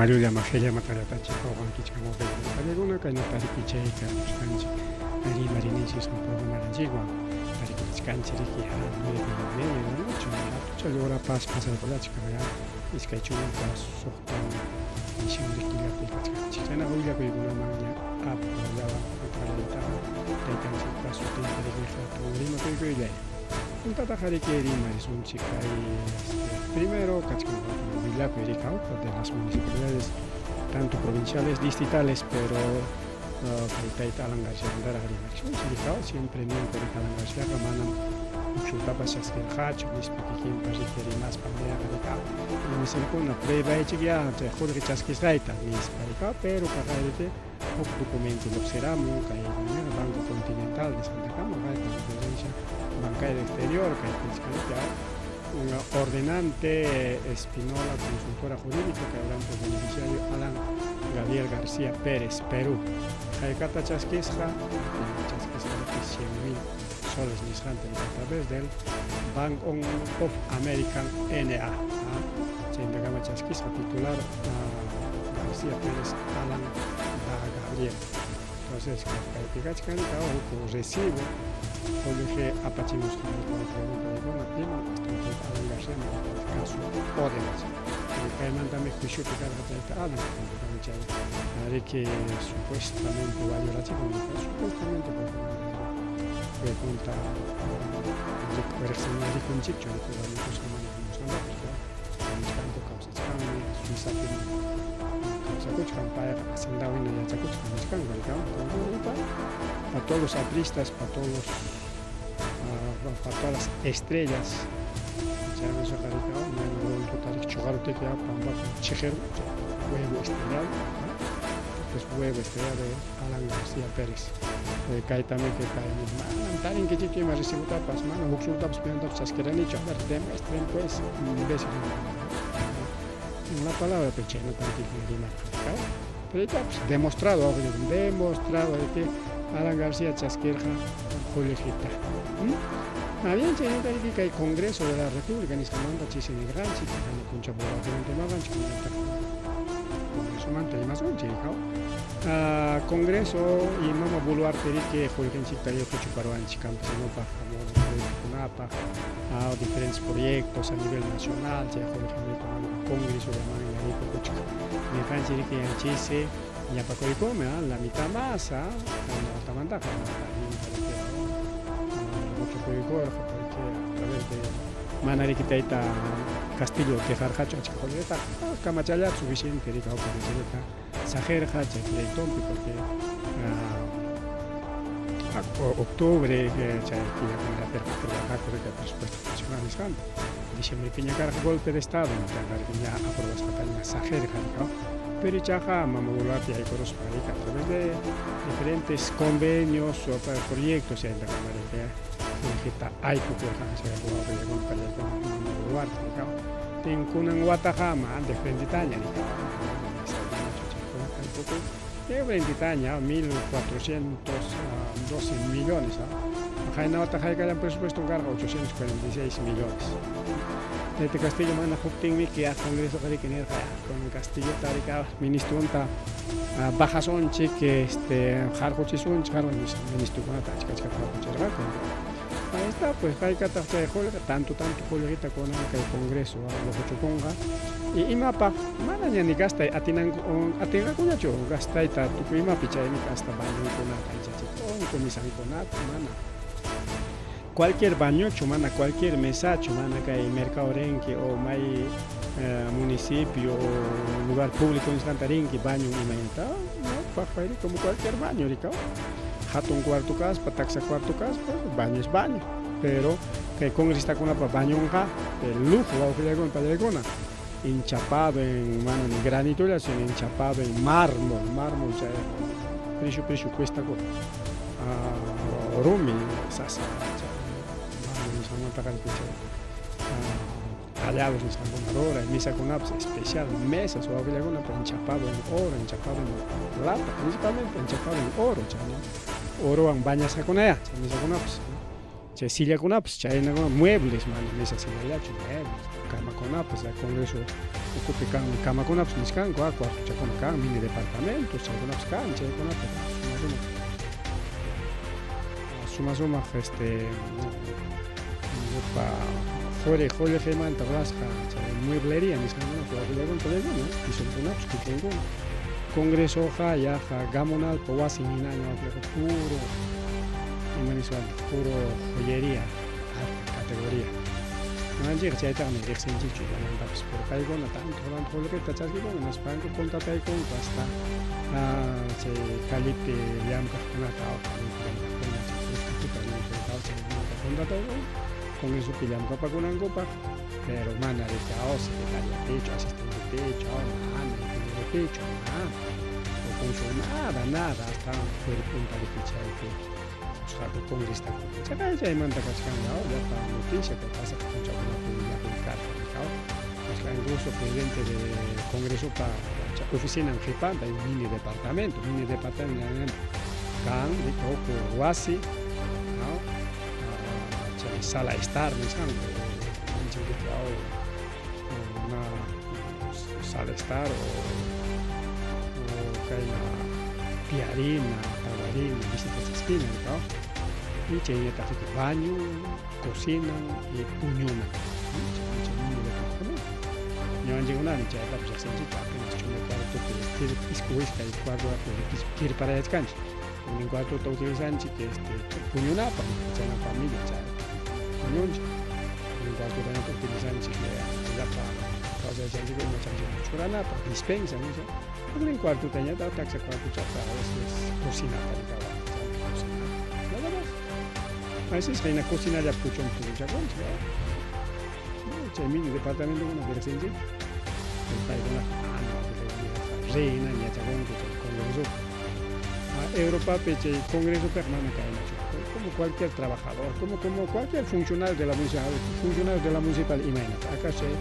Allullama qillamatallatanchik qawqankichik wawqillakuna kaynata riki chay karpuchkanchik rimarininchik nisqan programalanchikwan tarikuchkanchik riki a 9:30 de la noche ratucha horapas pasarqullachkan ya 26 diciembre killapi kachkanchik. Chaynaqa willakuykunaman ña apurallawan utqallaytaqa taytanchikpa sutinta riki hatun rimakuykuylay. Puntataqa riki rimarisunchik kay este, primero kachkan willakuy rikaw de las municipalidades tanto provinciales, distritales, pero kay tayta Alan Garciamantaraq rimarisunchik rikaw, siempre ninku rika Alan Garciaqa manam huk sultapas chaskirqachu nispa kikinpa riki rimaspa nirqa rikaw. Misilkuna pruebaychikyá chay qullqi chaskisqayta nispa rikaw, pero kaqayriki huk documento lluqsiramun kay Banco Continental nisqantakama kay transferencia bancaria del exterior kay pichkanki ordenante Espinola, consultora jurídica, kay oranpa beneficiario Alan Gabriel García Pérez, Perú. Haykata chaskisqa, chaskisqa 100,000 soles nisqanta a través del Bank of American NA. Chaytakama chaskisqa titular García Pérez Alan da Gabriel. Entonces, kaypi kachkan huk recibo qullqi apachimusqa ima hasta Alan García caso Odebrecht. Kaymantami juiciopi karqa tayta Alan, chay riki supuestamente wañurachikun, supuestamente porque punta rikunchikchu riki wañukusqa mana wañusqantapas, wañuchkanku kawsachkanmi, Suizapi kawsakuchkan, payqa hacendado hina yachakuchkan nichkanku rika. Entonces, para todos los apristas, para todos para todas las estrellas, chayman rika mana runtuta chuqaruptiki pampapi chiqirun, huevo estrellado, pues huevo estrellado de Alan García Pérez. Kaytami que pay manam tarinkichikchu ima recibotapas, mana huk sultapas pimantapas chaskiranichu, a ver, demuestren pues, imbécil. En la palabra, pero chaynata kikin rimarqa. Pero ya pues, demostrado, demostrado de que Alan García chaskirqa qullqita. Ah, bien, chaynata riki kay Congreso de la República nisqamanta chisi nirqanchik, puncha rimawanchik, Congresomanta rimasunchik, Congreso y mama Boluarte riki qullqinchikta lliw qichuparuwanchik campesinopaq, proyectokunapaq, diferentes proyectos a nivel nacional, chay qullqimi Congreso llaman yariykukuchka. Nirqanchik riki yanchisi ñapakuykunmi, la mitad más, watamantaqa muchukuykurqa porque a través de mana riki tayta Castillo quejarqachu achka qullqitaqa, kamachallata suficiente riki kamachallata saqirqa chay proyectonpi porque octubre chay killakunapiqa aprobarqaku riki presupuesto nacional nisqanta. Diciembrepiña karqa golpe de estado, ña aprobasqataña saqirqa rika. Pero ichaqa mama Boluarte yaykuruspa riki a través de diferentes convenios o proyectos chaytakama riki qullqita aypukurqan chay wawqillakuna pallaykuna mama Boluarte rika. Tinkunan wataqa ma de frentetaña rika. Aypukun de frentetaña 1412 millones. Qayna wata haykallan presupuesto karqa 846 millones. Tayta Castillo mana huptinmi ya Congreso riki nirqa con Castillo tarika ministrunta bajasunchik, este harquchisunchik, ministrokunata achka achkata harquchirqaku. Ahí está, pues haykataq chay qullqi tanto tanto qullqita kunan kay Congreso luquchukunqa y imapaq manaña ni gastay atinanku atinqakuñachu gastayta tukuy imapi, chaymi hasta bañunkunata allichachikunku, misankunata, mana cualquier bañochu, mana cualquier mesachu, mana kay mercado rinki o may municipio o lugar público nisqanta rinki baño imaynata, no, paqpayri como cualquier baño rika, hatun cuarto kaspa, taksa cuarto kaspa, baño es baño, pero kay congresistakunapa bañonqa de lujo, wawqillaykuna pallaykuna, enchapado en mana ni granitolla, sino enchapado en mármol, mármol chay prishu prishu cuesta rumi sasa chay mármol nisqanmantaqa chay tallados nisqankuna ruray, misakunapas especial mesas, wawqillakuna, enchapado en oro, enchapado en plata, principalmente enchapado en oro, chay orowan bañasqakunaya chay misakunapas, chay sillakunapas, chaynakuna muebles, mana mesa sillallachu, muebles. Kamakunapas, Congreso ukupi kan kamakunapas nisqanku, cuartochakuna kan, mini departamentos, chaykunapas kan, chaykunata suma sumaq suma sumaq ñupa quri qullqimanta rurasqa chay mueblería nisqankunapas wawqillakuna chaykuna pisunkunapas kikinkuna. Congresoqa yaqa Gamonalpa wasin hinaña wawqillakuna puro ima niswantaq puro joyería alta categoría. Ñuqanchikqa chaytaqa ni riqsinchikchu imamantapas, pero paykuna tanto tanto qullqita chaskikunku hinaspanku contrataykunku hasta chay callepi llamkaqkunata, callepi llamkaqkuna chay prostitutas chaykunata contrataykunku congresopi llamkapakunankupaq, pero mana riki secretariapichu, asistentepichu, mana ingenieropichu, mana o funcionada nada, hasta cuerponta riki chaypi usqaku congresistakuna. Chaqa chaymanta kachkan llapa noticia kay pasaq p'unchawkunapi willakuy karqa rikaw. Incluso presidente de congresopa oficinan qhipanta hay un mini departamento, mini departamento kan riki huk wasi chay sala estar nisqanku una sala estar o kayna tiyarina, tawarina, visita chaskina rikaw. Y chayñataq riki baño, cocina y puñuna. Chay mini departamento. Ñuqanchikkunami chaytapas riqsinchikchu apenas chunka cuartopi iskay cuartopi kirparayachkanchik. Huknin cuartota utilizanchik puñunapaq, chayna familia chaypi puñunchik. Huknin cuartotañataq utilizanchik llapa kawsaychanchik imachanchik churanapaq, dispensa nispa. Huknin cuartotañataq taksa cuartochata a veces cocinata rikawan, chaypi cocinata. Nada más. A veces chayna cocinallapi puchun puñuchakunchik. Chay mini departamentokuna riqsinchik. Paykunaqa reina yachakunku chay congresopi. Europapi chay congresopiqa mana kaynachu. Como cualquier trabajador, como cualquier funcionario de la municipal, funcionario de la municipal imaynata. Acaso chay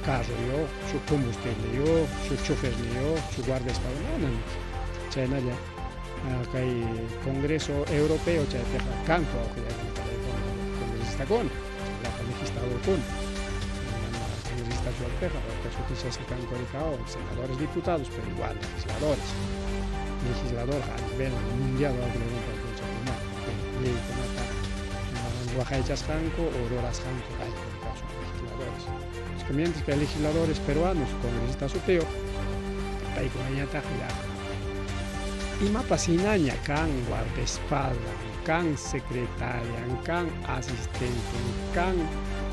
carroyuq, su combustibleyuq, su choferniyuq, su guardaespaldas, mana chaynalla kay Congreso Europeo chaypiqa kanku wawqillakuna congresistakuna, llapa legisladorkuna. Mana congresistachu waqpiqa, waqpi sutichasqa kanku rikaw senadores, diputados, pero igual legisladores. Legisladorqa a nivel mundial wawqillakuna leykunata waqaychasqanku o rurasqanku rayku son legisladores. Es que mientras que hay legisladores peruanos, congresistas sutiyuq, paykunañataq yaqa imapas hinaña kan guardaespaldas, kan secretarian, kan asistenten, kan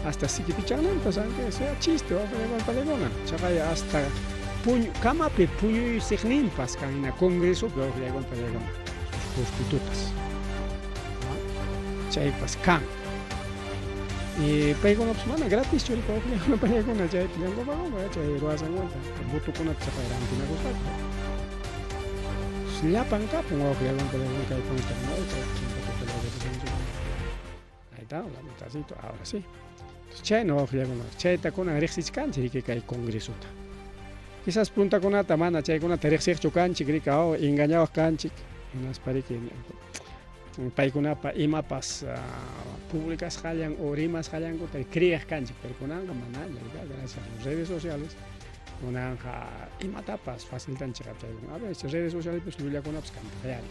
hasta sikipichananpas, aunque sea chiste, wawqillakuna chaqay hasta puñu kamapi puñuysiqninpas kan hina congresopi wawqillakuna paykuna sus prostitutas. Chaypas kan. Y paykunapas mana gratischu riki wawqillakuna paykuna chaypi llamkapakunku chay ruwasqanmanta votokunata chaqay rantinakusqaku. Llapan kapun wawqillakuna paykuna kay Ahí está, la mitadcito, ahora sí. Chayna wawqillakuna, chayta kunan riqsichkanchik riki kay congresota. Quizás puntakunata mana chaykunata riqsiqchu kanchik riki engañawaq kanchik, hinaspa riki paykunapa imapas publicasqallan o rimasqallankuta creeq kanchik, pero kunanqa manaña, gracias a las redes sociales, kunanqa imatapas faciltan chiqapchaykun. A veces redes sociales pues llullakunapas kantaqyari,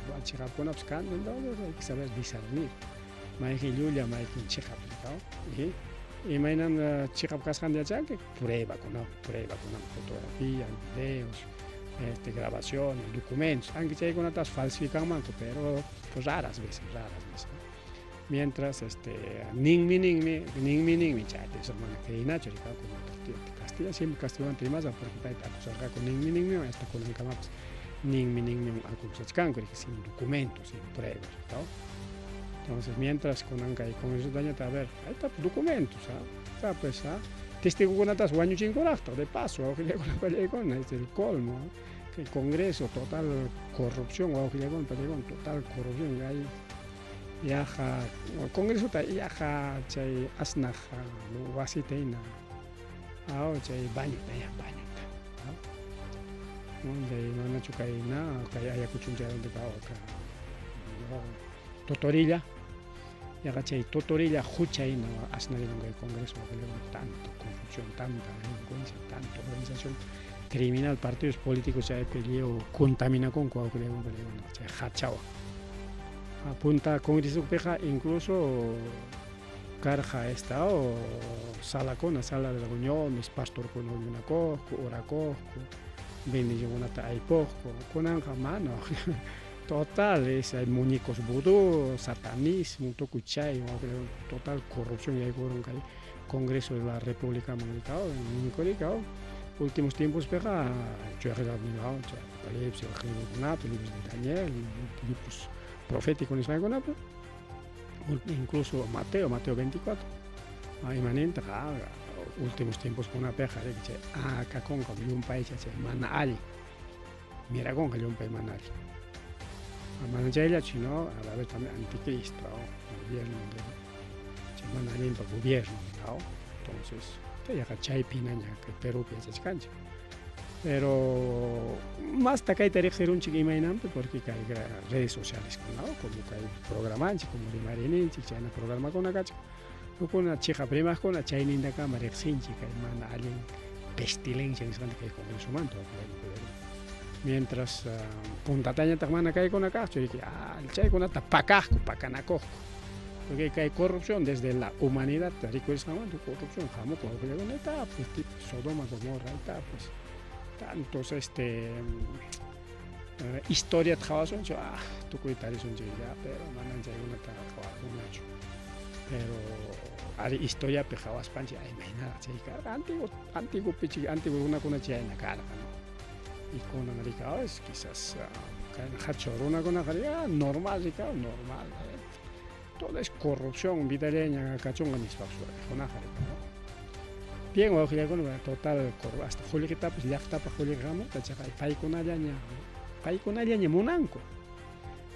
igual chiqapkunapas kan, entonces hay que saber discernir. Mayqin llulla, mayqin chiqap, y imaynan chiqap kasqanta yachanki, pruebakunawan, pruebakunawan, fotografía, videos, grabaciones, documentos, aunque chaykunatas falsificanmanku, pero pues raras veces, raras veces. Mientras, ninmi, ninmi, ninmi, ninmi, chayta eso mana creinachu, como Castilla, siempre Castilla rimasaq porque payta acusarqaku ninmi, ninmi, hasta kunankamapas ninmi, ninmi acusachkanku, sin documentos, sin pruebas, ¿no? Entonces, mientras kunan kay congresotañataq, a ver, ahí está documentos, está pues, testigukunatas wañuchinkuraqtaq, de paso, wawqillakuna pallaykuna, es el colmo, que el Congreso, total corrupción, wawqillakuna pallaykuna, total corrupción, hay yaqa, Congresota yaqa chay asnaq wasita hina, chay bañuta, ya bañuta, chay manachu kay na, kay Ayacucho chay donde ka, Totorilla, Yaqa chay totorilla hucha hina asnarirun kay Congreso, tanto corrupción, tanta delincuencia, tanta organización criminal, partidos políticos chaypi lliw contaminakunku chay hachawan. Punta congresopiqa incluso karqa esta salakuna, sala de reuniones, pastorkuna huñunakuqku, orakuqku, bendicionkunata aypuqku. Kunanqa mana. Total, es, hay muñecos vudú, satanismo, tukuy chay, total corrupción yaykurun kay Congreso de la República últimos tiempos piqa Apocalipsis, librokunata, libros de Daniel, libros proféticos nisqankunapi, incluso Mateo, Mateo 24. Imanintaq últimos tiempos kunapiqa chay akakunqa llumpaycha chay mana allin, mirakunqa llumpay mana allin. Mana chayllachu, sino a la vez también anticristo, gobierno de chay mana allinpa gobierno, ¿no? Entonces, yaqa chaypinaña kay Perupi yachachkanchik. Pero masta kayta riqsirunchik imaynanpi, porque kay redes sociales kuna, como kay programanchik, como rimariyninchik, chayna programakuna kachkan. Hukuna chiqap rimaqkuna chaynintakama riqsinchik kay mana allin pestilencia nisqanta kay Congresomanta. Mientras puntatañataq mana kaykuna kaqchu, riki chaykunata pakaqku, pakanakuqku. Porque kay corrupción desde la humanidad rikurisqanmanta corrupción hamuq wawqillakuna pues tipo Sodoma, Gomorra, pues tantos historiata qhawasunchik, tukuyta tarisunchik ya, pero manan chaykunata qhawakunachu. Pero ari historiapi qhawaspanchik, imaynaraq chay karqa, antiguo, antiguopi antiguo runakuna chayna karqa, ¿no? Y kunan rika es quizás hacho runakunaqa normal rika, normal, todo es corrupción, vidallaña kachunqa nispapas runaqa rika, ¿no? Bien, wawqillakuna, total hasta qullqitapas llaqtapaq qullqi hamuqta chayqa paykunallaña, paykunallaña munanku.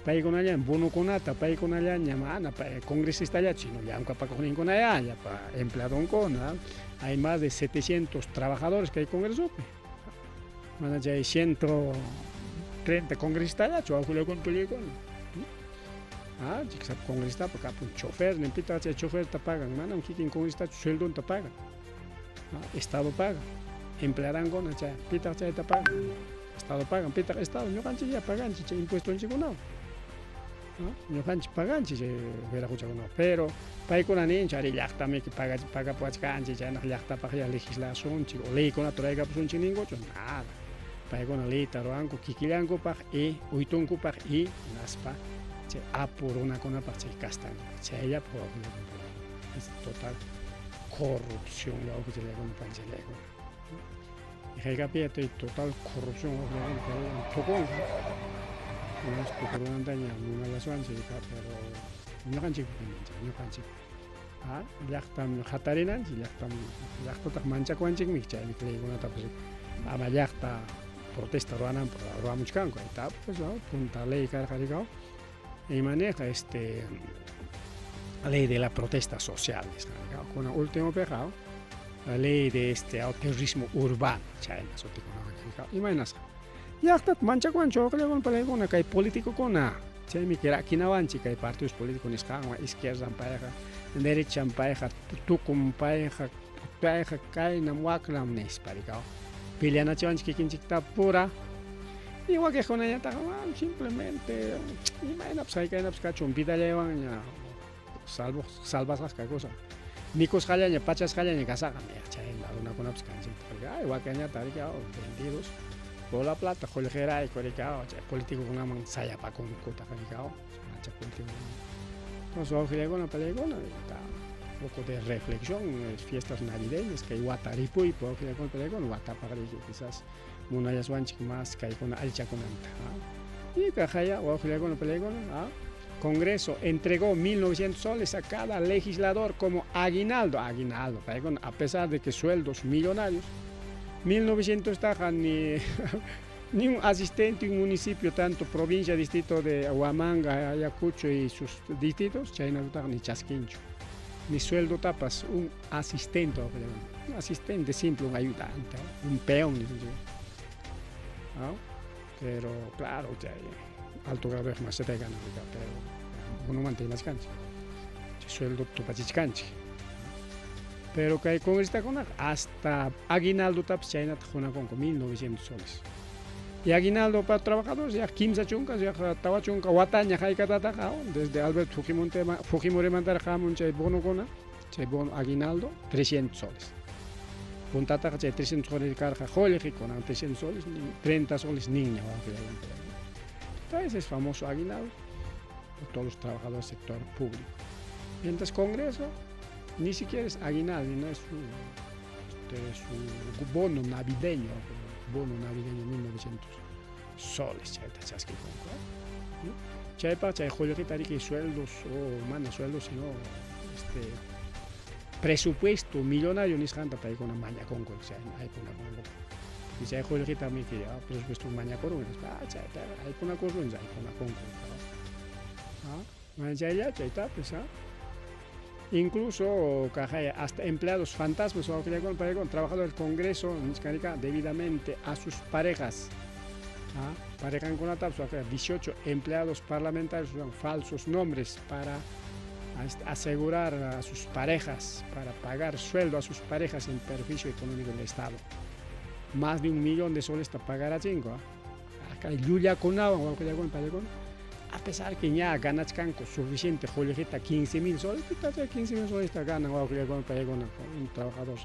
Paykunallaña bonokunata, paykunallaña mana congresistallachu, sino llamk'apakuqninkunaya, llapa empleadonkuna. Hay más de 700 trabajadores que hay congresopi. Mana chay 130 congresistallachu wawqillakuna, tulluykuna. Sapa congresistapa kapun chofer, pitaq chay choferta pagan, manam kikin congresistachu sueldonta pagan. Estado paga, empleadankuna chay, pitaq chayta pagan, Estado pagan, pitaq Estado, ñuqanchik ya paganchik chay impuestonchikkunawan. Ñuqanchik paganchik chay wiraquchakunawan, pero paykuna ninchu ari llaqtamiki pagapuwachkanchik, chaynaq llaqtapaq ya legislasunchik o leykunata ruraykapusunchik ninkuchu, nada. Paykuna leyta ruwanku kikillankupaq y uytunkupaq y hinaspa chay apu runakunapaq chay kastankupaq, chayllapaq wawqillakuna. Es total corrupción wawqichallaykuna, panchallaykuna. Y haykapi total corrupción wawqillaykuna tukunqa. Tukurunantaña munallaswanchik, pero ñuqanchik ñuqanchik llaqtam hatarinanchik, llaqtam llaqtataq manchakuwanchikmi, chaymi leykunatapas ama llaqta protesta ruwananpaq ruwamuchkanku. Ayta pues punta ley karqa rikaw imanirqa ley de la protesta social nisqa, kunan últimopiqa la ley de terrorismo urbano chayna sutikunawan. Imaynasqa llaqtata manchakuwanchik wawqillakuna, palaykuna, kay políticokuna, chaymi rakinawanchik kay partidos políticos nisqanwan, izquierdan payqa, derechan payqa, tukun payqa, payqa kaynam waknam nispa rikaw peleanachiwanchik kikinchikta pura. Y wakiqkunañataq simplemente imaynapas haykaynapas kachun vidallaywanña salvo salvasqas kakusaq, mikusqallaña pachasqallaña kasaqqa, chayna runakunapas kanchik. Ay wakinñataq rika vendidos por la plata, qullqirayku rika chay políticokunaman sayapakunkutaq rika macha político. Entonces wawqillaykuna, palaykuna, un poco de reflexión, fiestas navideñas kay wata ripuypi wawqillaykuna, palaykuna, watapaq riki quizás munallaswanchik más kaykuna allichakunanta. Y kaqaya wawqillaykuna, palaykuna, Congreso entregó 1.900 soles a cada legislador como aguinaldo, aguinaldo, paykuna, a pesar de que sueldos millonarios, 1.900 taqa ni un asistente en un municipio, tanto provincia, distrito de Huamanga, Ayacucho y sus distritos, chaynataqa ni chaskinchu, ni sueldo tapas, un asistente, un asistente simple, un ayudante, un peón, ¿no? Pero claro, chay alto grado más se te gana, pero uno mantiene las canchas. Sueldo tupachichkanchik. Pero kay congresistakunaqa hasta aguinaldotapas chaynata qunakunku 1900 soles. Y aguinaldo para trabajadores ya kimsa chunka, ya 40 wataña haykatataqa desde Alberto Fujimorimantaraq hamun chay bonokuna, chay bono aguinaldo 300 soles. Puntataqa chay 300 soles karqa qullqi, kunan 300 soles, 30 soles niña. Entonces es famoso aguinaldo de todos los trabajadores del sector público. Mientras Congreso ni siquiera es aguinaldo, no es su bono navideño, bono navideño 1900 soles, chayta chaskikunku. Chaypaq chay qullqita riki sueldos o mana sueldos, sino presupuesto millonario nisqanta paykuna mañakunku, chay aypunakunku. Y chay qullqita miki presupuesto mañakurun, nispa, chayta aypunakurun, aypunakunku. Chaylla chaytapis, Incluso hasta empleados fantasmas o trabajadores del Congreso debidamente a sus parejas. Parejankunatapas 18 empleados parlamentarios usan falsos nombres para asegurar a sus parejas, para pagar sueldo a sus parejas en perjuicio económico del Estado. Más de 1 millón de soles te pagará cinco. Acá llullakunawan a pesar que ya ganachkanku suficiente qullqita 15 mil soles, 15 mil soles ganan un trabajador.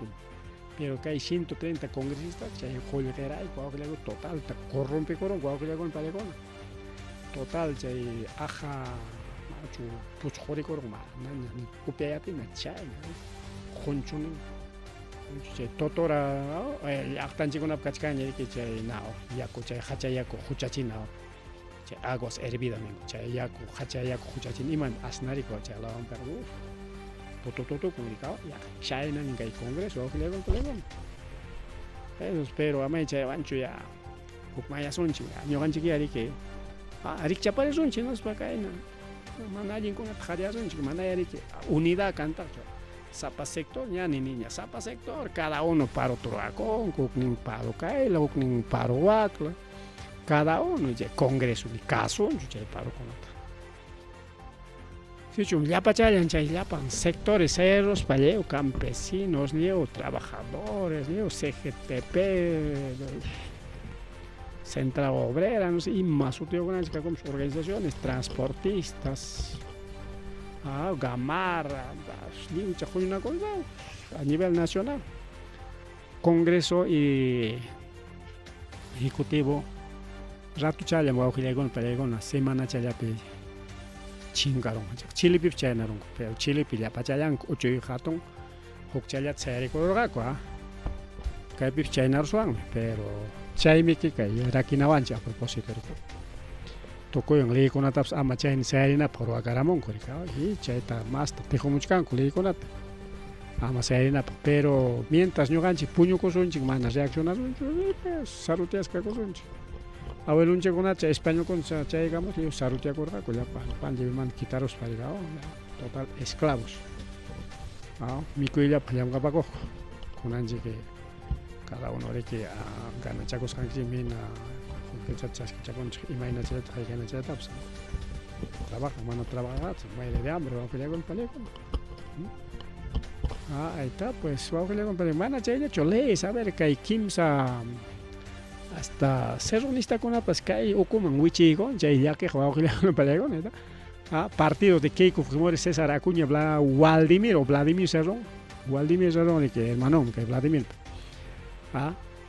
Pero que hay 130 congresistas, chay qullqirayku total, corrompikurun wawqillakuna. Total, chay aja machu puchqurikurun manaña ni upyayatina chayna qunchunin chay totora llaqtanchikkunapi kachkanña riki chay nao yaku chay hacha yaku huchachina chay aguas hervidas ninku chay yaku hacha yaku huchachina imami asnariko chay lawanpiqa uf tutututukun rika chaynaña kay Congreso wawqillakuna. Eso pero amay chaywanchu ya hukmayasunchik ñuqanchik riki rikchaparisunchik nispa kayna mana allinkunata qhariyasunchik mana riki unidad kantaqchu sapa sector ña niniña sapa sector cada uno paro rurakunku huknin paro kayla huknin paro wakla cada uno chay Congreso ni kasunchu chay parokunata. Sichum llapachallan chay llapan sectores cerros lliw campesinos, lliw trabajadores, lliw CGTP, Central Obrera, no sé, ima sutiyuqkunanchik kakunpas organizaciones, transportistas, Gamarra, lliwcha huñunakuspa a nivel nacional. Congreso y Ejecutivo ratuchallam wawqillaykuna pallaykuna semana challapi chinkarun. Chilipipas chaynarunku, pero Chilipi llapachallanku uchuy hatun hukchallata sayarikururqaku. Kaypipas chaynaruswanmi, pero chaymiki kay rakinawanchik a propósito tukuywan leykunatapas ama chayna sayarinapaq ruwakaramunku y chayta masta tijumuchkanku leykunata ama sayarinapaq, pero mientras ñuqanchik puñukusunchik mana reaccionasunchu sarutiasqa kakusunchik. Abuelunchikkunata chay españolkuna chaykamus lliw sarutiakurqaku llapa lliwmanta quitaruspa total esclavos. Mikuyllapaq llamk'apakuqku kunanchik cada uno riki ganachakusqanchikmi hina qullqichata chaskichakunchik imaynachallataq haykanachallatapas trabajan mana trabajaqqa muere de hambre wawqillakuna pallaykuna. Ahí está pues wawqillakuna pallaykuna mana chayllachu leyes a ver kay kimsa hasta serronistakunapas kay ukuman wichiykun chay llakiq wawqillakuna pallaykuna partido de Keiko Fujimori, César Acuña, Waldimir o Vladimir Cerrón, Waldimir Cerrón riki hermanon kay Vladimir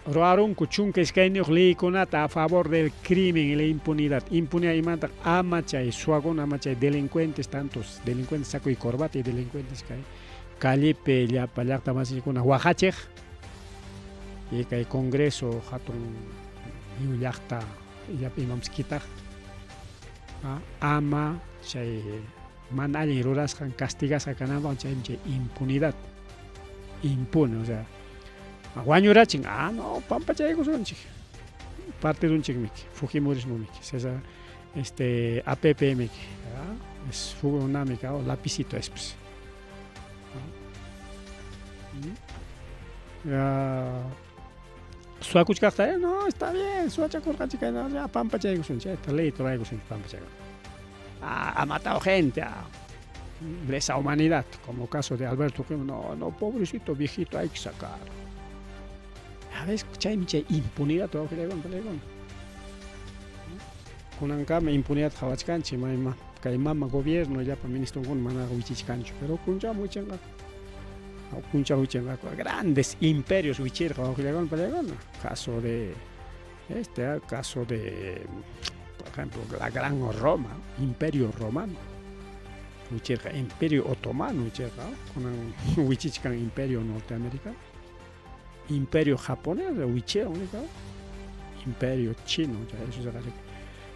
ruwarunku 12 leykunata a favor del crimen y la impunidad. Impunidad imantaq ama chay suwakuna ama chay delincuentes, tantos delincuentes saco y corbata y delincuentes kay callepi llapa llaqta masinchikkuna waqachiq y kay Congreso hatun lliw llaqta llapa imapas kitaq ama chay mana allin rurasqan castigasqa kananpaq chaymi chay impunidad impune, o sea wañurachin no pampachaykusunchik partidunchikmiki fujimorismomiki César APP miki es unamiki lapicito es pues. Suwakuchkaqta no está bien suwachakurqanchik ya pampachaykusunchik chayta ley ruraykusunchik pampachayku ha matado gente. Lesa humanidad, como caso de Alberto no, no, pobrecito viejito, hay que sacarlo. A ver, chaymi chay impunidad wawqillaykuna. Kunankama impunidad qhawachkanchik mayma kay mama gobierno llapa ministronkuna manaqa wichichkanchu, pero kuncham wichinqaku. Kuncham wichinqaku. Grandes imperios wichirqa wawqillaykuna palaykuna. Caso de este, caso de, por ejemplo, la Gran Roma, Imperio Romano. Wichirqa Imperio Otomano wichirqa, kunan wichichkan Imperio Norteamericano. Imperio japonés wichirun Imperio chino, eso se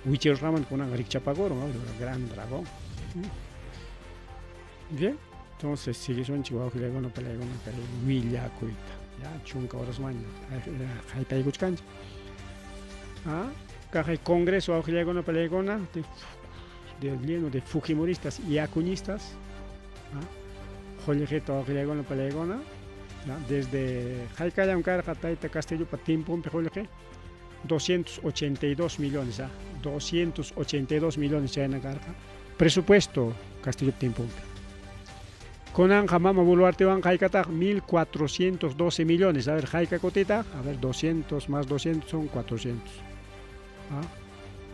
wichirusqanmanta kunanqa rikchapakurun, gran dragón. Bien, entonces siguisunchik wawqillaykuna palaykuna kay willakuyta. Ya chunka horasmanña haypaykuchkanchik. Ah, kaqay Congreso wawqillaykuna palaykuna de, lleno de fujimoristas y acuñistas. Qullqita wawqillaykuna palaykuna desde haykallam karqa tayta Castillopa tiemponpi qullqi 282 millones, 282 millones chayna karqa presupuesto Castillopa tiemponpi. Kunanqa mama Boluartewanqa haykataq 1412 millones. A ver, hayka kutitaq? A ver, 200 más 200 son 400. ¿Ah?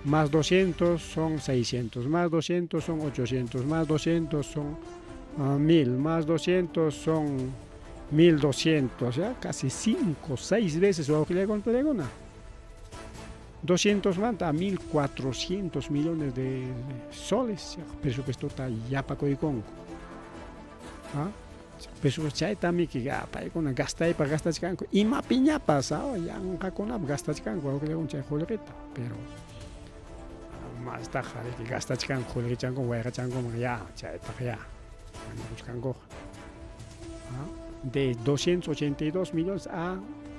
Más 200 son 600, más 200 son 800, más 200 son 1000, más 200 son 1200, ya casi 5, 6 veces wawqillaykuna palaykuna. 200 manta a 1400 millones de soles presupuestota yapakuykunku. ¿Ah? Presupuesto chaytamiki paykuna gastaypaq gastachkanku imapiñapas yanqakunapi gastachkanku wawqillaykuna chay qullqita, pero mastaqa gastachkanku qullqichanku wayqachankuman ya chaytaqa ya mañakuchkankuqa. De 282 millones a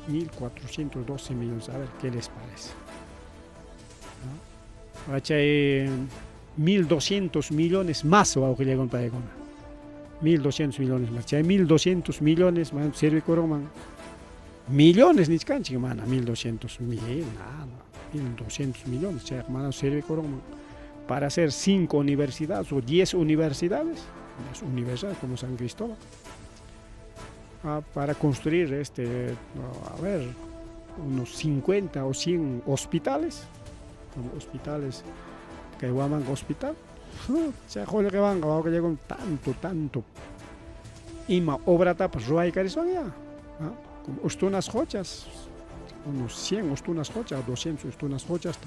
1412 millones. A ver, ¿qué les parece? ¿No? Chay 1200 millones más wawqillaykuna paykuna. 1200 millones más. Chay 1200 millones man servikurunman. Millones nichkanchik mana 1200 mil, nada. 1200 millones chayqa mana servikurunman para hacer 5 universidades o 10 universidades, las universidades como San Cristóbal. Para construir a ver, unos 50 o 100 hospitales, como hospitales, kay Huamanga Hospital. Chay qullqiwanqa wawqillaykuna tanto, tanto ima obratapas ruwaykariswan ya. Como ustunas qochas, unos 100 ustunas qochas, 200 ustunas qochas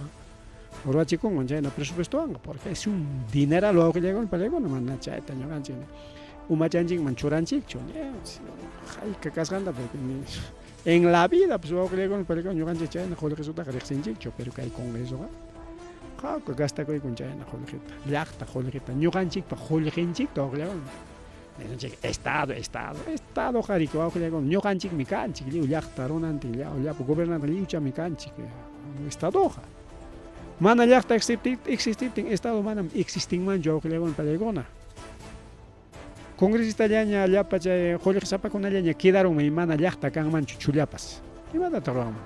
ruwachikunman chayna presupuestowanqa, porque es un dineral wawqillaykuna palaykuna, mana chayta ñuqanchik umachanchikman churanchikchu, hayka kasqanta, porque en la vida pues wawqillaykuna palaykuna ñuqanchik chayna qullqisutaqa riqsinchikchu, pero kay congresoqa qhawka gastakuykun chayna qullqita, llaqta qullqita, ñuqanchikpa qullqinchikta wawqillaykuna. Ninchik estado, estado, estado qariki wawqillaykuna ñuqanchikmi kanchik, lliw llaqta runantin, llapa gobernante lliwchami kanchik estadoqa. Mana llaqta existiptin estado manam existinmanchu wawqillaykuna palaykuna. Congresistallaña llapa chay qullqisapakunallaña quedarunmi mana llaqta kanmanchu chullapas. Imatataq ruwanman?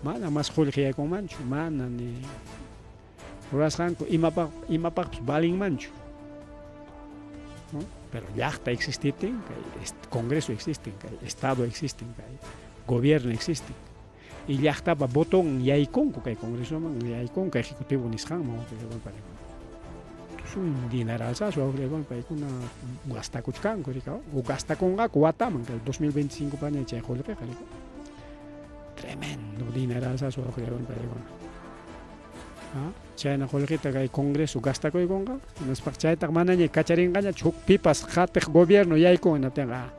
Mana mas qullqi yaykunmanchu, mana ni rurasqanku imapaqpas valinmanchu. ¿No? Pero llaqta existiptin, kay congreso existen, kay estado existen, kay gobierno existen. Y llaqtapa voton yaykunku kay congresoman, yaykunku ejecutivo nisqanman wawqillaykuna. Es un dineralzazo wawqillaykuna paykuna gastakuchkanku rika, o gastakunqaku wataman kay 2025 paña chay qullqiqa rika. Tremendo dineralzazo wawqillaykuna paykuna. Chayna qullqita kay congreso gastakuykunqa, hinaspaqa chaytaqa manaña kacharinqañachu huk pipas qatiq gobierno yaykun hinaptinqa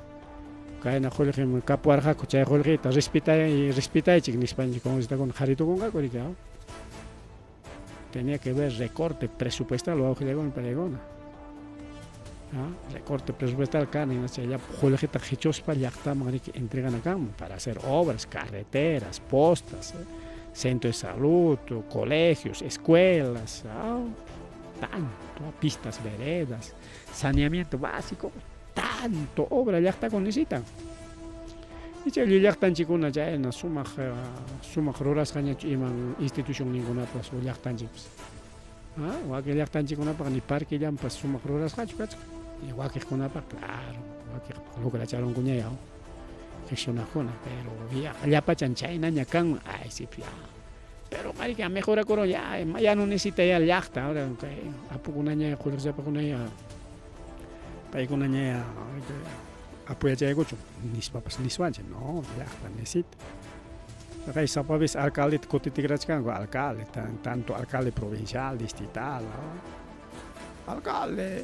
kayna qullqim kapuwarqaku chay qullqita respetaychik nispanchik congresistakuna qharitukunqaku rika. Tenía que ver recorte presupuestal wawqillaykuna paykuna. Recorte presupuestal kana hinaspa llapa qullqita qichuspa llaqtaman riki entregana kanman para hacer obras, carreteras, postas, centro de salud, colegios, escuelas, tanto, pistas, veredas, saneamiento básico, tanto obra llaqtakuna necesitan. Y chay llaqtanchikkuna chayna sumaq sumaq rurasqañachu iman institucionninkunapas o llaqtanchikpas. Wakin llaqtanchikkunapaq ni parquellanpas sumaq rurasqachu kachkan. Wakiqkunapaq, claro, wakiqpaq logracharunkuñaya gestionaqkuna, pero yaqa llapachan chaynaña kanman, ay sí, ya. Pero qariqa mejorakurun ya, ya no necesita ya llaqta, ahora kay apukunaña, qullqisapakunaña, paykunaña apoyachaykuchun nispapas niswanchik, no, llaqta necesita. Kay sapa vez alcaldeta kutitikrachkanku, alcalde, tanto alcalde provincial, distrital, alcalde,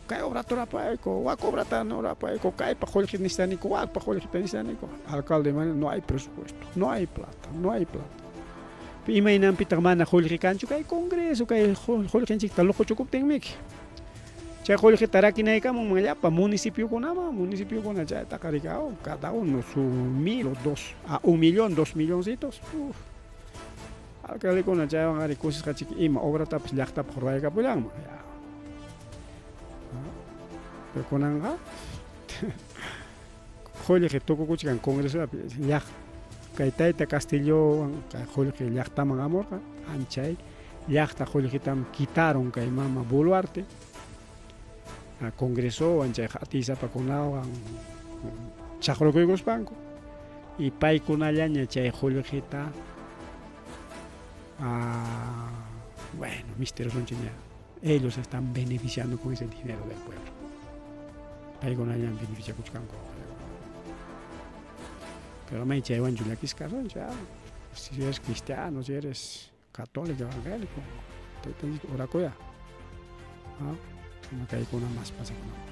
kay obrata rurapayku, wak obrata rurapayku, kaypaq qullqita necesitaniku, wakpaq qullqita necesitaniku. Alcalde mana, no hay presupuesto, no hay plata, no hay plata. Imaynanpitaq mana qullqi kanchu kay congreso, kay qullqinchikta luquchukuptinmiki. Chay qullqita rakinaykamunman llapa municipiokunaman, municipiokuna chaytaqa rikau, cada uno su mil o dos, a un millón, dos milloncitos. Uf. Alcaldekuna chaywan ari kusisqachik ima obratapas llaqtapaq ruwaykapullanman. Ya. Pero kunanqa qullqi tukukuchkan congresopi llaq kay tayta Castillowan kay qullqi llaqtaman hamurqa anchay Llaqta qullqitam quitarun kay mama Boluarte, Congresowan chay atiysapakunawan chaqrukuykuspanku y paykunallaña chay qullqita bueno, misterosonchikña ellos están beneficiando con ese dinero del pueblo. Paykunañam beneficiakuchkanku. Pero may chaywanchu llakisqa kasunchik, si eres cristiano, si eres Católico, evangélico, taytanchik orakuya. Ima kaykuna más pasakunanpaq.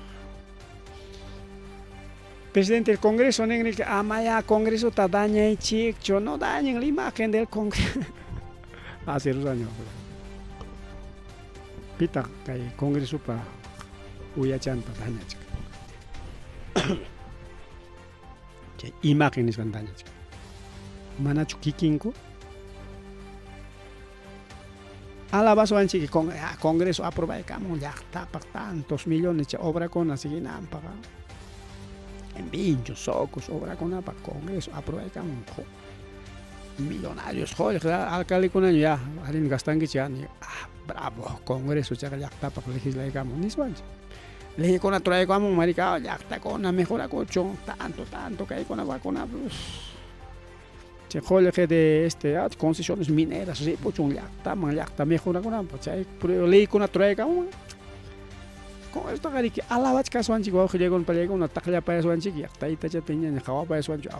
Presidente del Congreso nin que amaya Congresota dañaychikchu, no dañen la imagen del Congreso. Hace dos años. Pitaq kay Congresopa uyachanta dañachik. Chay imagen nisqan dañachik. Manachu kikinku? Alabaswanchik con, ah, Congreso aprobaykamun llaqtapaq tantos millones chay obrakuna siguinanpaq. En Vinchos, Socos, obrakunapaq Congreso aprobaykamun. Millonarios qullqi alcaldekunaña ya allin gastankichik ya, ah, bravo, Congreso chayqa llaqtapaq legislaykamun niswanchik. Leykuna traykamun marica llaqtakuna mejorakuchun tanto tanto kaykuna wakuna chay qullqi de este concesiones mineras ripuchun llaqtaman llaqta mejorakunanpaq chay leykuna traykamun. Congresotaqa riki alabachkaswanchik wawqillaykuna pallaykuna taqllapayaswanchik ya taytachata ñaña qhawapayaswanchik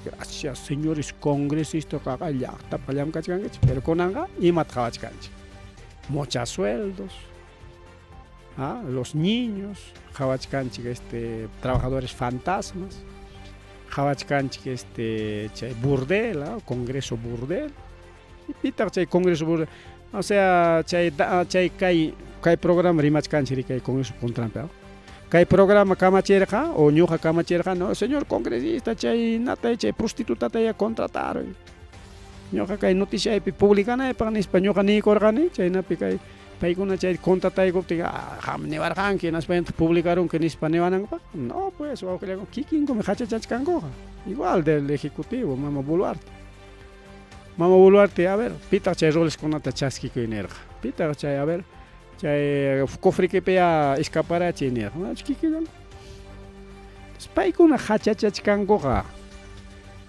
gracias señores congresista qaqa llaqtapaq llamkachkankichik pero kunanqa imata qhawachkanchik muchas sueldos ¿ah? Los niños qhawachkanchik este trabajadores fantasmas qhawachkanchik este chay burdel, ¿ah? Congreso burdel. Pitaq chay congreso burdel? O sea, chay chay kay kay programa rimachkanchik kay congreso contranpi, ¿ah? Kay programa kamachirqa o ñuqa kamachirqa, no, señor congresista, chay natay chay prostitutata ya contrataron ñuqa kay noticiaypi publicanaypaq nispa ñuqa niykurqani chaynapi kay paykuna chay contrataykuptin qam niwarqanki hinaspa publicarunki nispa niwanankupaq. No pues, wawqillaykuna, kikinkumi hachachachkankuqa, igual del ejecutivo mama Boluarte. Mama Boluarte, a ver, pitaq chay roleskunata chaskikuy nirqa? Pitaq chay, a ver, chay cofrequipiya escaparachiy nirqa? No, kikillan. Paykuna hachachachkankuqa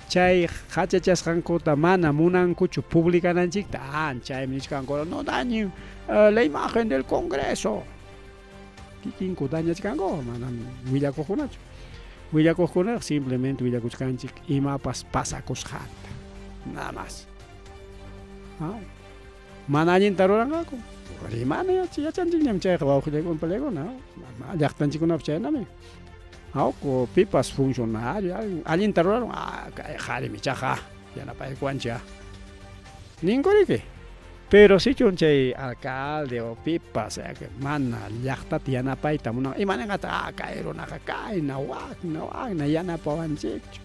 chay hachachasqankuta mana munankuchu publicananchikta. Ah, chaymi nichkanku no dañen la imagen del Congreso. Kikinku dañachkanku, manam willakuqkunachu. Willakuqkunaqa simplemente willakuchkanchik imapas pasakusqanta. Nada más. ¿Ah? Mana allinta ruranqaku. Rimana yachanchikñam chayqa wawqillaykuna pallaykuna. Llaqtanchikkunapas chaynami. Hawku pipas funcionario allinta rurarun, ah, kay qharimi chaqa yanapaykuwanchik ninkuriki. Pero sichun chay alcalde o pipas mana llaqtata yanapayta munan, imaninqataq, ah, kay runaqa kayna wakna wakna yanapawanchikchu.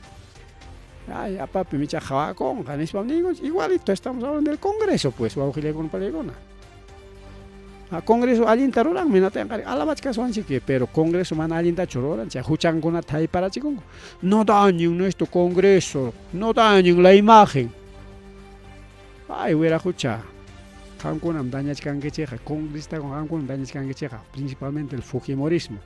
Ay, apapi micha qhawakunqa nispam ninkunchik. Igualito estamos hablando del Congreso, pues, wawqillaykuna pallaykuna. Congreso allinta ruranmi natanqari alabachkaswanchik, pero Congreso mana allintachu ruran, chay huchankunata hayparachikunku. No dañen nuestro Congreso, no dañen la imagen. Ay, wiraqucha, Qamkunam dañachkankichikqa, congresistakuna qamkunam dañachkankichikqa, principalmente el fujimorismo.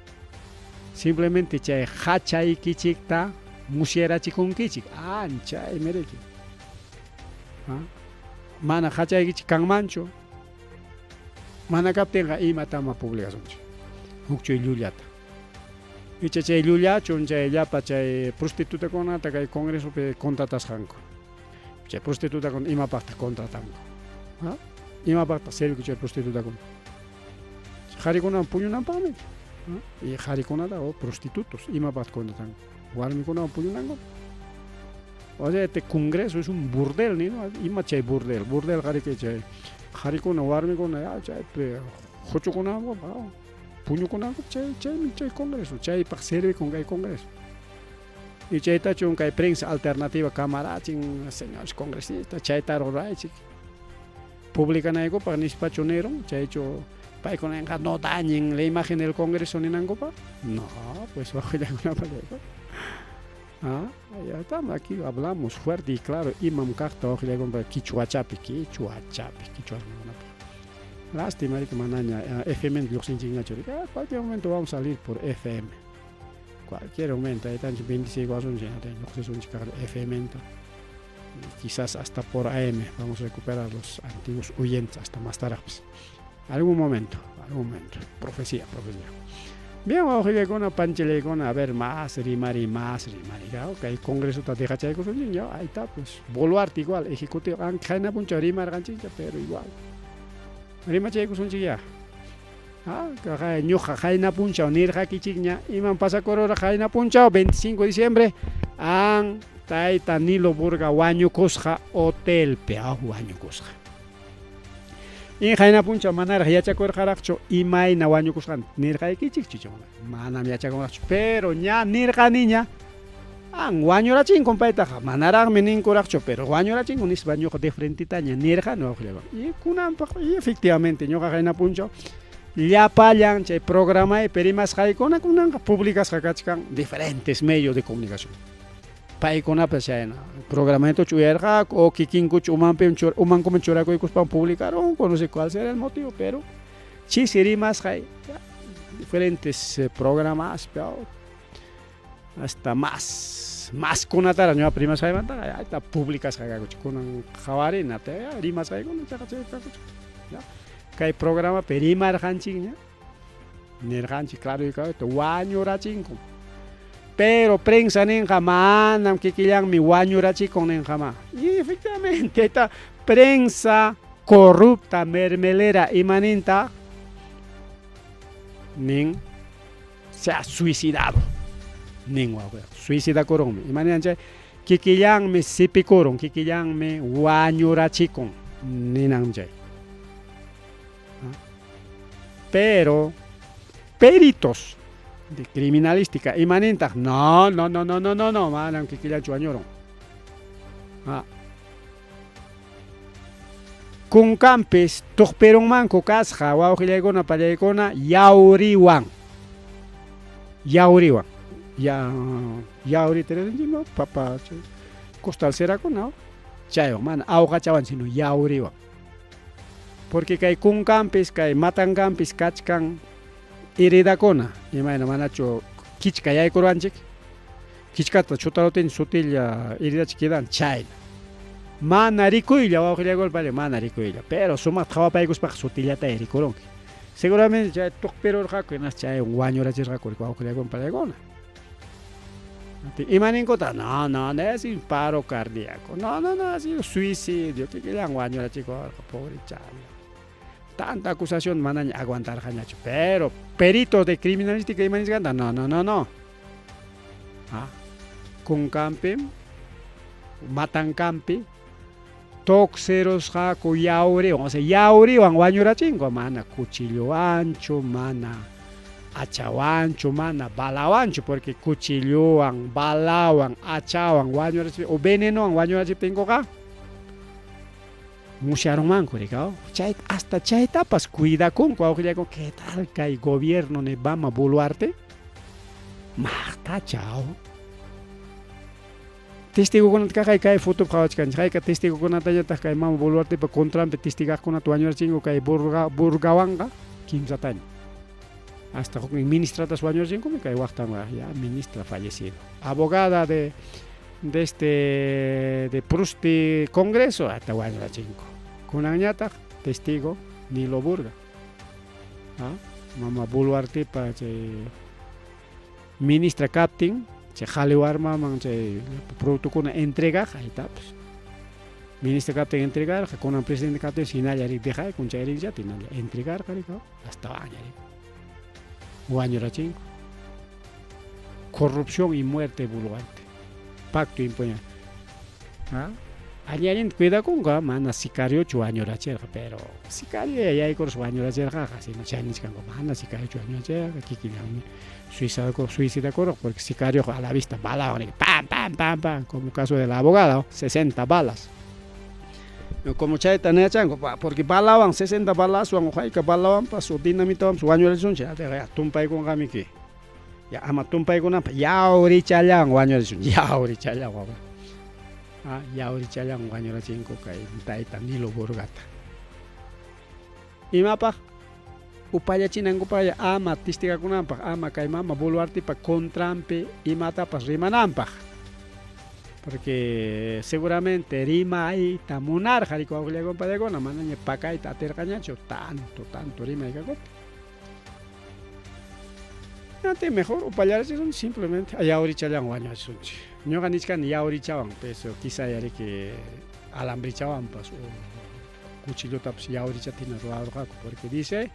Simplemente chay hachaykichikta musyarachikunkichik, anchaymi riki. Mana hachaykichik kanmanchu. Mana kaptinqa imatama publicasunchik. Hukchuy llullata. Icha chay llullachun chay llapa chay prostitutakunata kay congresopi contratasqanku. Chay prostitutakuna imapaqtaq contratanku? Ha? Imapaqtaq sirviku chay prostitutakuna? Qharikunawan puñunanpaqmi. Y qharikunata o prostitutos imapaqtaq contratanku? Warmikunawan puñunanku. O sea, este congreso es un burdel, ¿no? Ima chay burdel, burdel qhariki chay qharikuna warmikuna ya chaypi huchukunanku, puñukunanku chay chaymi chay congreso, chaypaq sirvikun kay congreso. Y chaytachun kay prensa alternativa kamarachin, señores congresistas, chayta ruraychik. Publicanaykupaq nispachu nirun, chaychu paykunanqa no dañen la imagen del congreso ninankupaq. No, pues wawqillakunapa Ah, ya estamos aquí, hablamos fuerte y claro, imam kaqta wawqillakunapa quichwachapi, quichwachapi, quichwa Lástima que manaña FM lluqsinchikñachu. Ah, cualquier momento vamos a salir por FM. Cualquier momento, ahí están 26 wasunchik, lluqsisunchik FM. Quizás hasta por AM vamos a recuperar los antiguos oyentes hasta más tarde. Pues. Algún momento, algún momento. Profecía, profecía. Bien, wawqillaykuna, panchillaykuna, a ver, más rimari, más rimari. Ok, congreso ta dejachaykusunchik, ya, ahí está, pues. Boluarte igual, ejecutivo, qayna punchaw rimarqanchikcha, pero igual. Rimachaykusunchik ya. Ah, ñuqa qayna punchaw nirqakichikña, imam pasakurura qayna punchaw, 25 de diciembre, an tayta Nilo Burga wañukusqa hotelpi, ah, wañukusqa. Y qayna punchaw manaraq yachakurqaraqchu imayna wañukusqanta nirqaykichikchu, manam yachakunqachu, pero ña nirqaniña, an wañurachinku paytaqa, manaraqmi ninkuraqchu, pero wañurachinku nispa ñuqa de frentitaña nirqani wawqillakuna. Y kunanpaq, y efectivamente ñuqa qayna punchaw llapallan chay programaypi rimasqaykuna kunanqa publicasqa kachkan diferentes medios de comunicación. Paykunapas chayna programaytachu uyarqaku o kikinkuchu umanpi umankuman churakuykuspan publicarunku, no sé cuál será el motivo, pero chisi rimasqay diferentes programas hasta más más kunataraq ñuqapa rimasqaymantaqa ahí publicasqa kakuchik kunan qhawarina rimasqaykuna chaqa chay kakuchik. Kay programapi rimarqanchikña, nirqanchik claro y claro wañurachinku. Pero prensa ninqa manam kikillanmi wañurachikun ninqa ma. Y efectivamente esta prensa corrupta mermelera imaninta nin se ha suicidado. Nin wawqi suicidakurunmi. Imaninan chay kikillanmi sipikurun, kikillanmi wañurachikun ninan chay. Pero peritos de criminalística imanintaq no, no, no, no, no, no, no, manam kikillanchu wañurun. Ah. Kunkanpis tuqpirunmanku kasqa wawqillaykuna pallaykuna yawriwan. Yawriwan. Ya yawri no papa costal cerakuna chaywan mana awqachawan sino yawriwan. Porque kay kunkanpis kay matankanpis kachkan heridakuna imayna manachu kichka yaykurwanchik kichkata chutaruptinchik sutilla heridacha quedan chayna. Mana rikuylla wawqillaykuna palla mana rikuylla, pero sumaqta qhawapaykuspaqa sutillata rikurunki. Seguramente chay tuqpirurqaku hinaspa chaywan wañurachirqaku wawqillaykuna pallaykuna. Imaninkuta no, no, no es un paro cardíaco. No, no, no, ha sido suicidio. Kikillan wañurachikurqa, pobrechala. Tanta acusación manaña aguantarqañachu. Pero peritos de criminalística imanisqanta no, no, no, no. Ah, kunkanpim matankanpi tuqsirusqaku yawriwan, o sea, yawriwan wañurachinku, mana cuchillowanchu, mana hachawanchu, mana balawanchu, porque cuchillowan, balawan, hachawan wañurachiptin o venenowan wañurachiptinkuqa musyarunmanku rikaw. Chay hasta chaytapas cuidakunku wawqillaykuna, ¿qué tal kay gobierno de Bama Boluarte? Maqtachaw. Testigokunata kaqay kay fotopi qawachkanchik. Hayka testigokunatañataq kay mama Boluartepa contranpi testigaqkunata wañurachinku kay Burga, Burgawanqa kimsataña. Hasta huknin ministratas wañurachinkumi kay waqtan ya ministra fallecido. Abogada de de este de Prusti Congreso hasta wañurachinku. Kunanñataq testigo Nilo Burga. ¿Ah? Mama Boluartepa chay ministra kaptin chay qhali warmaman chay productokuna entregaq aytapas ministra kaptin entregarqa kunan presidente kaptin hinalla rik dejaykun chay rinllata hinalla entregarqa rik astawanña rik wañurachinku corrupción y muerte Boluarte pacto impoña ¿Ah? Allí allinta cuidakunqa mana sicariochu wañurachirqa pero sicario yaykurus wañurachirqaqa sino chay nichkanku mana sicariochu wañurachirqa kikillanmi suicidakurqa porque sicarioqa a la vista balawan pam pam pam pam como caso de la abogada 60 balas como chayta yachanku porque balawan 60 balaswan o hayka balawanpas o dinamitawanpas wañurachisunchik tumpaykunqamiki ya ama tumpaykunanpaq yawrichallawan wañurachisun yawrichallawan ah, yawrichallawan wañurachinku kay tayta Nilo Burgata imapaq upallachinankupaqlla ama testigakunanpaq ama kay mama Boluartepa contranpi imatapas rimananpaq porque seguramente rimayta munarqa riku wawqillakuna manaña pakayta atirqañachu tanto tanto rimay kakuptin Ate mejor upallarachisun simplemente yawrichallawan wañurachisunchik ñuqa nichkani yawrichawan pero quizá yariki alambrichawanpas o cuchillotapas yawrichata hina ruwarurqaku porque dice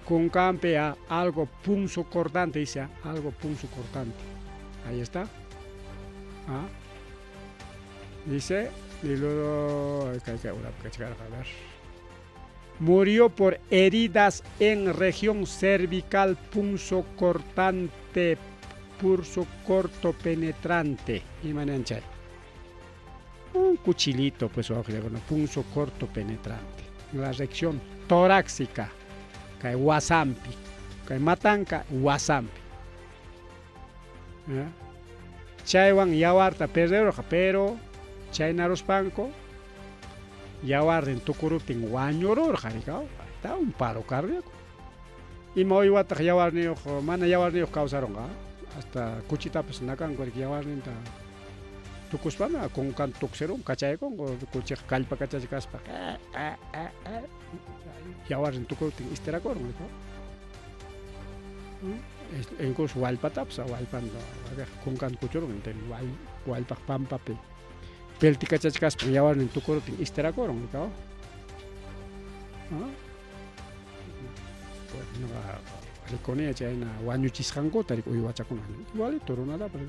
kunkanpi algo punzo cortante dice algo punzo cortante ahí está ah. Dice y luego kay kay urapi kachkarqa a ver murió por heridas en región cervical punzo cortante pulso corto penetrante imanan chay un cuchillito pues punzo corto penetrante en la región torácica kay wasampi kay matanka wasampi chaywan yawarta perderurqa pero chaynaruspanku yawarnin tukuruptin wañururqa rikaw está un paro cardíaco ima uywataq yawarniyuq mana yawarniyuq kawsarunqa hasta kuchitapas nakanku riki yawarninta tukuspana kunkan tuksirun kachaykunku kuchiqa kallpakachachkaspa yawarnin tukuruptin istirakurun rikaw incluso wallpatapas wallpanta kunkan kuchurun wallpaq pampapi peltikachachkaspa yawarnin tukuruptin istirakurun rikaw pues ñuqa rikuni chayna wañuchisqankuta uywachakuna igualito runatapas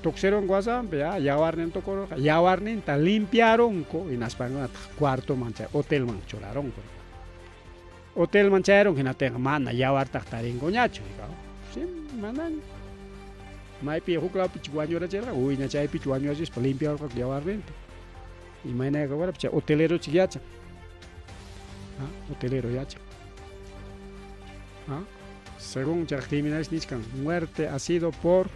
tuksirunku wasanpi ya yawarnin tukururqa yawarninta limpiarunku hinaspankunataq cuartoman chay hotelman churarunku hotelman chayarunku hinaptinqa mana yawartaq tarinkuñachu sí manaña maypi huk lawpichu wañurachirqa uyña chaypichu wañurachispa limpiarurqaku yawarninta imaynayqa chay hotelerochik yachan hotelero yachan según chay criminales nichkan muerte ha sido por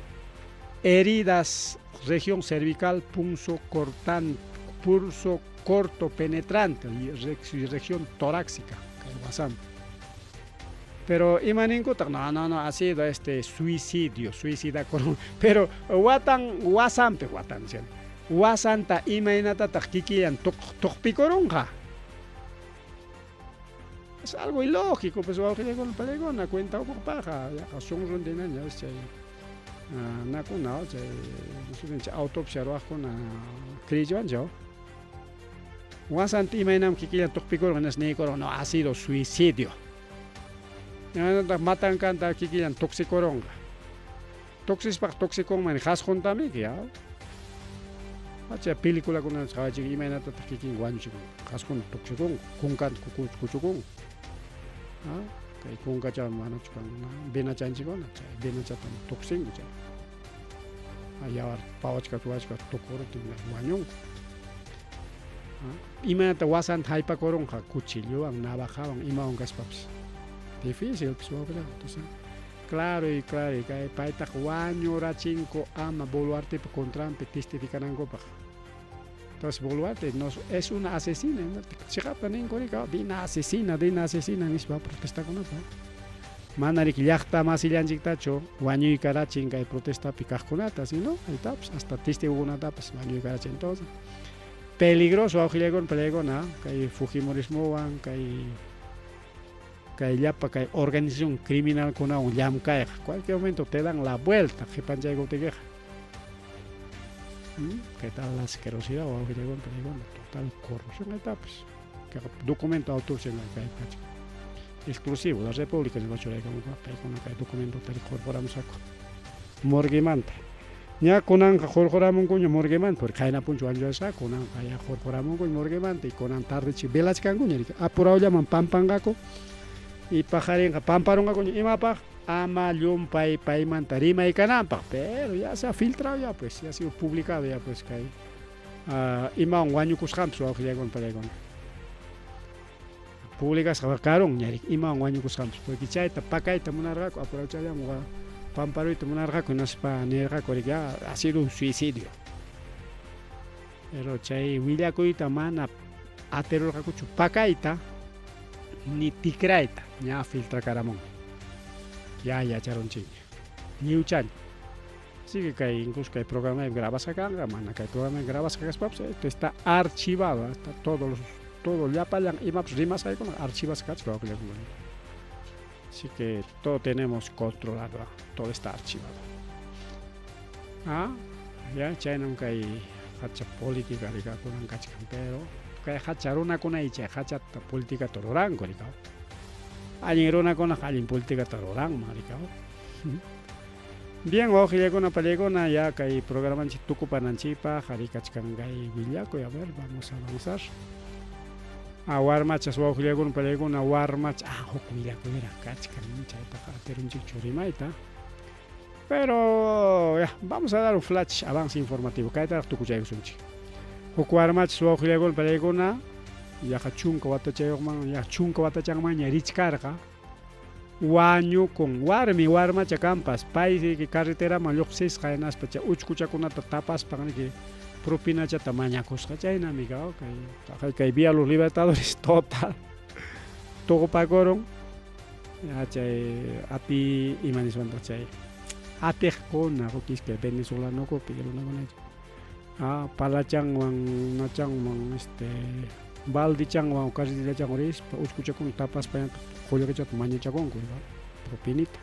heridas región cervical punzo cortante pulso corto penetrante y región torácica wasampi pero imaninkutaq no no no ha sido este suicidio suicida pero watan wasampi watan wasanta imaynatataq kikillan tuqpikurunqa es algo ilógico pues wawqillakuna paykuna cuenta uqupaqqa yaqa sunrundinaña chay nakuna chay autopsia ruwaqkuna creyichiwanchik wasanta imaynam kikillan tuqpikurqa hinaspa niykurqa no ha sido suicidio imaynataq matankanta kikillan tuksikurunqa tuksispaqa tuksikunman qasquntamiki ya chay peliculakunata qhawachin imaynatataq kikin wañuchikun qasqunta tuksikunku kunkanta kuchukunku kay kunkacha manachu kan venachanchikkuna chay venachatam tuksinku chay yawar pawachka wachka tukuruptin wañunku imaynata wasanta haypakurunqa cuchillowan navajawan imawan kaspapas difícil pues entonces Claro y claro, kay paytaqa wañurachinku ama Boluartepa contranpi testificanankupaq. Entonces Boluarte no, es una asesina, chiqapta ninku rika, Dina asesina, Dina asesina nispa protestakunata. Mana riki llaqta masillanchiktachu wañuykarachin kay protestapi kaqkunata, sino aytapas hasta testigokunatapas wañuykarachin. Entonces, peligroso wawqillaykuna palaykuna kay fujimorismowan kay kay llapa kay organización criminalkunawan llamkayqa cualquier momento te dan la vuelta qipanchaykuptikiqa. ¿Qué tal la asquerosidad wawqillaykuna palaykuna? Total corrupción aytapas. Documento autopsia kay kachkan. Exclusivo la República nispa churaykamunku paykuna kay documentota hurquramusqaku morguemanta. Ña kunanqa hurquramunkuña morguemanta porque qayna punchaw wañurasqaku kunanqa ya hurquramunkuña morguemanta y kunan tardechi velachkankuña riki apurawllaman pampanqaku y paqarinqa pamparunqakuña imapaq ama llumpay paymanta rimay kananpaq pero ya se ha filtrado ya pues ya ha sido publicado ya pues kay imawan wañukusqanpas wawqillaykuna palaykuna. Publicasqa karun ña riki imawan wañukusqanpas porque chayta pakayta munarqaku apurawchallaman pamparuyta munarqaku hinaspa nirqaku riki ha sido un suicidio. Pero chay willakuyta mana atirurqakuchu pakayta ni tikrayta ña filtrakaramun. Ya yacharunchikña. Lliwchaña. Así que kay incluso kay programa grabasqa kanqa, mana kay programa grabasqa kaspapas esto está archivado, hasta todos los todo llapallan imapas rimasqaykuna archivasqa kachkan. Así que todo tenemos controlado, todo está archivado. Ah, ya chaynam kay hacha política rikakunan kachkan, pero kay hacha runakuna chay hachata políticata ruranku rikaw. Allin runakunaqa allin políticata ruranman rikaw. Bien, wawqillakuna pallaykuna ya kay programanchik tukupananchikpaq harikachkan kay willakuy, a ver, vamos a avanzar. Ah, warmachas wawqillakuna pallaykuna warmacha, ah, huk willakuyraq kachkan, chaytaqa atirunchikchu rimayta. Pero ya, vamos a dar un flash avance informativo, kaytaraq tukuchaykusunchik. Huk warmachas wawqillakuna pallaykuna yaqa chunka watachayuqman, yaqa chunka watachanmanña richkarqa. Wañukun warmi warmacha kanpas pay riki carreteraman lluqsisqa hinaspa chay uchkuchakunata tapaspan riki propinachata mañakusqa chaynami kay kay Vía Los Libertadores total tuqupakurun ya chay ati ima niswantaq chay atiqkuna huk iskay venezolanokupi runakuna ah palachanwan nachanwan este baldichanwan carreterachanwan rispa uchkuchakuna tapaspa qullqichata mañachakunku propinita.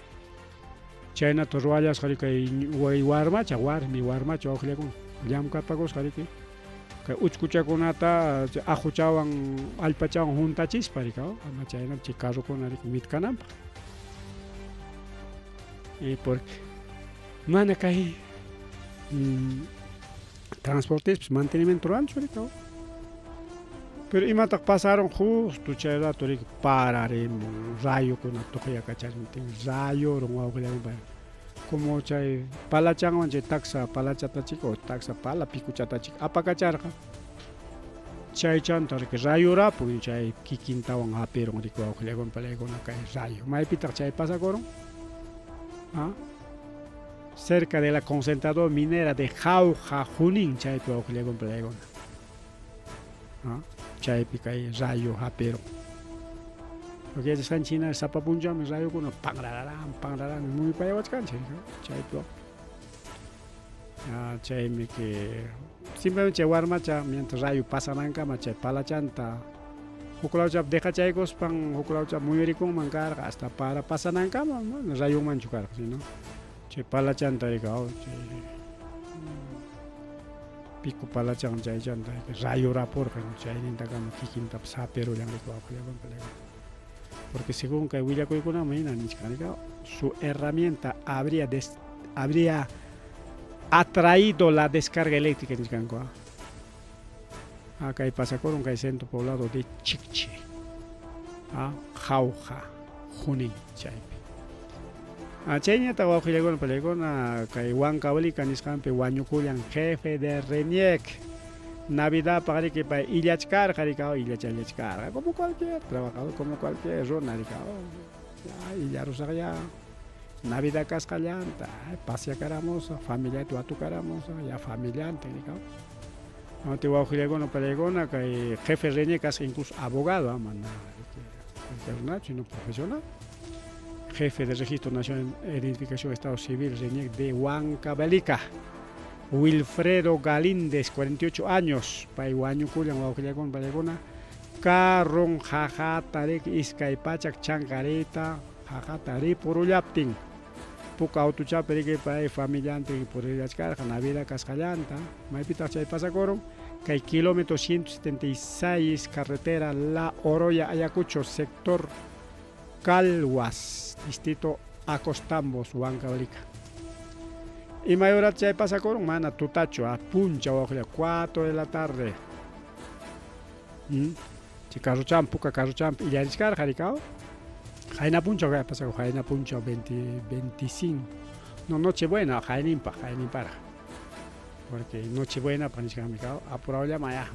Chaynata ruwallasqa riki kay warmacha warmi warmacha wawqillakuna llamkapakusqa riki kay uchkuchakunata aquchawan allpachawan huntachispa riki ama chaynapi chay carrokuna riki mitkananpaq. Y porque mana kay transportispas mantenimiento ruwanchu riki. Pero imataq pasaron justo chay rato riki pararimun rayokuna tuqyakacharimutin rayorun wawqillakuna como chay palachanwan chay taksa palachatachik o taksa pala pikuchatachik apakacharqa chaychanta riki rayurapun chay kikintawan hapirun riki wawqillakuna palaykuna kay rayo maypitaq chay pasakurun ah cerca de la concentradora minera de Jauja Junín chaypi wawqillakuna palaykuna chaypi kay rayo hapirun. Porque yachasqanchik hina sapa punchawmi rayokuna panrararán panrarán muyupayawachkanchik chaypi chaymi que simplemente chay warmacha mientras rayo pasanankama chay palachanta huk lawchapi dejachaykuspan huk lawchapi muyurikunman karqa hasta para pasanankama mana rayunmanchu karqa sino chay palachanta rikaw chay pico palachan chaychanta rayurapurqa chaynintakama kikintapas hapirullan porque según kay willakuykunaman hina nichkan su herramienta habría atraído la descarga eléctrica nichkanku kay pasakurun kay centro poblado de Chicche Jauja Junín chaypi. Chayñataq wawqillakuna palaykuna kay Huancavelica nisqanpi wañukullan jefe de RENIEC Navidadpaq riki pay illachkarqa riki illachallachkarqa como cualquier trabajador como cualquier runa riki ya illarusaq ya. Navidad kasqallanta, paseakaramusaq, familiayta watukaramusaq, ya familiantin rikaw. Anti wawqillaykuna palaykuna kay jefe Reñé kasqa incluso abogado, mana cualquier runachu, sino profesional. Jefe de Registro Nacional de Identificación Estado Civil Reñé de Huancavelica. Wilfredo Galíndez, 48 años, pay wañukullan wawqillaykuna palaykuna. Carron qaqata riki 200 chanqarita qaqata ripurullaptin puka autuchapi riki pay familiantin purillachkarqa Navidad kasqallanta. Maypitaq chay pasakurun? Kay kilómetro 176 carretera La Oroya Ayacucho, sector Calhuas, distrito Acostambos, Huancavelica. Imay horat chay pasakurun? Mana tutachu, a punchaw wawqilla, 4 de la tarde. Chay carrochampi, puka carrochampi illarichkarqa rikaw. Qayna punchaw kay pasakurqa, qayna punchaw 20, 25. No, Nochebuena, qayninpaq, qayninparaq. Porque Nochebuena paq nichkanmi kaw, apurawllaman ya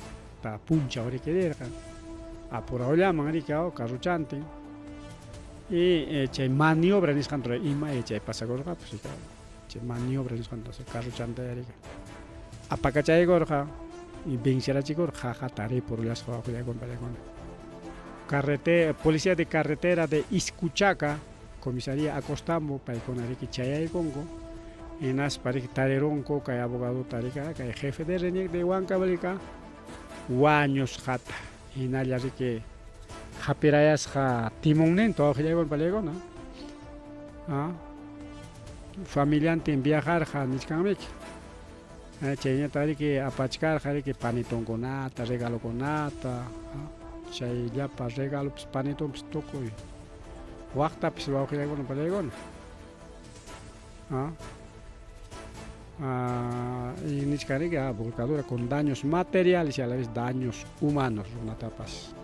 ta punchaw rikirirqa. Apurawllaman rikaw carrochantin. Y chay maniobra nisqanta ima chay pasakurqapas rikaw. Chay maniobra nisqanta carrochanta rika. Apakachaykurqa y vencerachikura qaqata ripurullasqa wawqillaykuna palaykuna. Carretera, policía de carretera de Izcuchaca, comisaría Acostambo, paykuna riki chayaykunku. Hinaspa riki tarirunku kay abogadota rika, kay jefe de RENIEC de Huancavelica, wañusqata. Hinalla riki hapirayasqa timonninta wawqillaykuna palaykuna. Familiantin viajarqa nichkanmiki. Chayñata riki apachkarqa riki panitonkunata, regalokunata, chay llapa regalopas panitonpas tukuy waqtapis wawqillaykuna palaykuna. Y nichkan riki volcadura con daños materiales y a la vez daños humanos runatapas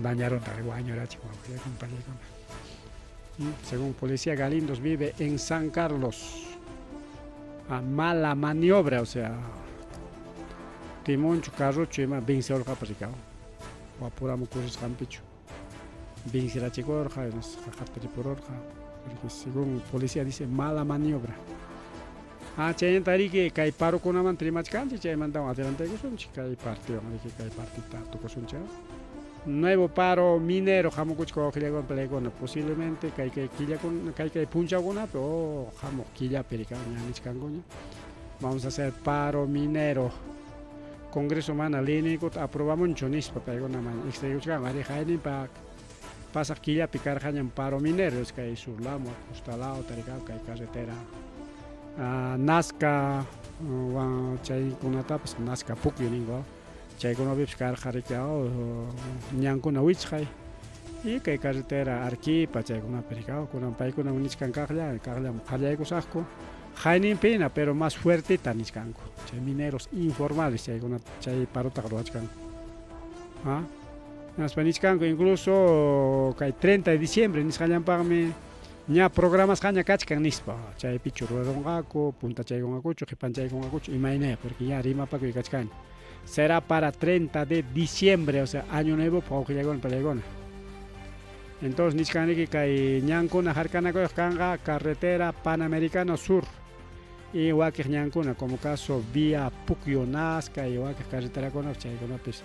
dañaruntaq wañurachin wawqillaykuna palaykuna. Según policía, Galindos vive en San Carlos. Mala maniobra, o sea, timonchu, carrochu ima vencerurqapas rikaw. Wapuramu corrisqanpichu vencerachikurqa, qaqata ripururqa. Porque según policía dice mala maniobra. Chaynata riki kay parokunamanta rimachkanchik, chaymantawan adelantaykusunchik kay partiwan riki kay partita tukusunchik. Nuevo paro minero hamukuchka wawqillaykuna palaykuna, posiblemente kay kay killakuna, kay kay punchawkunapi o hamuq killapi rika ña nichkankuña. Vamos a hacer paro minero. Congreso mana leyninkuta aprobamunchu nispa paykuna mana extraikuchkanku. Ari hayninpa pasaq killapi karqañam paro minero, es kay sur lado, costa lado, tarika kay carretera Nazca chaykunatapas Nazca Puquio ninku, chaykunapipas karqa riki ñankuna wichqay y kay carretera Arequipa chaykunapi rikaw kunan paykuna nichkan kaqlla kaqllam qallaykusaqku hayninpina pero más fuerteta nichkanku chay mineros informales chaykuna chay parotaqa ruwachkanku. Hinaspa nichkanku incluso kay 30 de diciembre nisqallanpaqmi ña programasqaña kachkan nispa, chaypichu rurarunqaku, puntachaykunqakuchu, qipanchaykunqakuchu, imaynaya, porque ya rimapakuy kachkani. Será para 30 de diciembre, o sea, año nuevo wawqillaykuna palaykuna. Entonces nichkanriki kay ñankuna harkanakuyaq kanqa carretera Panamericana Sur y wakiq ñankuna como caso vía Puquio Nazca y wakiq carreterakuna chaykunapis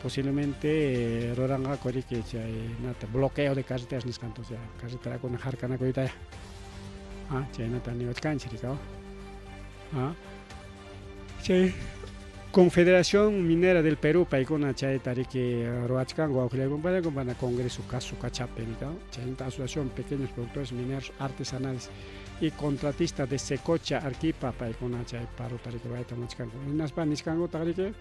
posiblemente ruranqaku riki chay nata bloqueo de carreteras nisqanta, o sea, carreterakuna harkanakuytaya. Chaynata niwachkanchik rikaw. Chay Confederación Minera del Perú paykuna chayta riki ruwachkanku wawqillaykuna pana Congreso kasu kachapi rikaw. Chaynata Asociación Pequeños Productores Mineros Artesanales y Contratistas de Secocha Arequipa paykuna chay parota riki ruwayta munachkanku. Hinaspa nichkankutaq riki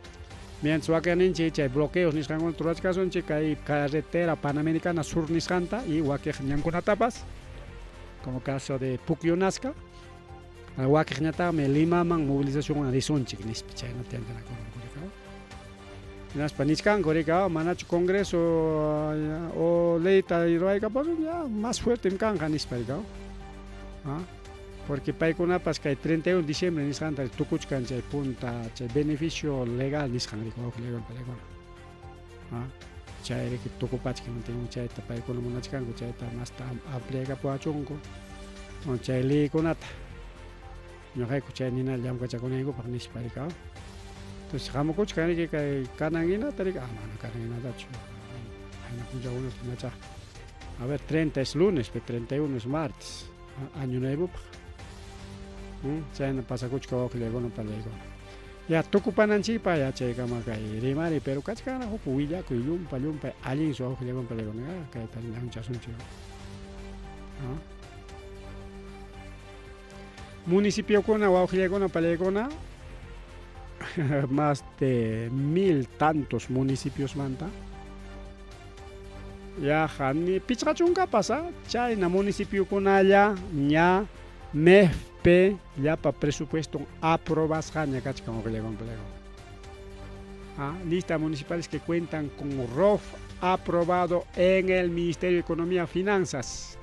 mientras wakiqninchik chay bloqueos nisqankunata ruwachkasunchik kay carretera Panamericana Sur nisqanta y wakiq ñankunatapas como caso de Puquio Nazca wakiqñataqmi Limaman movilización risunchik nispa chaynata yachanakurunku rikaw. Hinaspa nichkanku rikaw manachu Congreso o leyta ruwaykapusun ya más fuerte kanqa nispa rikaw. Porque paykunapas kay 31 de diciembre nisqanta tukuchkan chay punta chay beneficio legal nisqan rikaw wawqillaykuna palaykuna. Chay riki tukupachkan chayta paykuna munachkanku chayta masta ampliaykapuwachunku. Chay leykunata ñuqayku chay nina llamkachakunaykupaq nispa rika. Entonces hamukuchkan riki kay kanan hinata riki, ah mana kanan hinatachu. Qayna punchawkunata imacha. A ver, 30 es lunes, pe 31 es martes. Año nuevopaq. Chayna pasakuchka wawqillaykuna panillaykuna. Ya tukupananchikpa ya chaykama kay rimari, pero kachkanraq huk willakuy llumpa llumpay allinsu wawqillaykuna panillaykuna kayta ñawinchasunchik. Municipiokuna wawqillaykuna panillaykuna más de mil tantos municipiosmanta yaqa ni pichqa chunkapas chayna municipiokunalla ña MEFP llapa presupueston aprobasqaña kachkan wawqillaykuna panillaykuna. Lista municipales que cuentan con ROF aprobado en el Ministerio de Economía y Finanzas.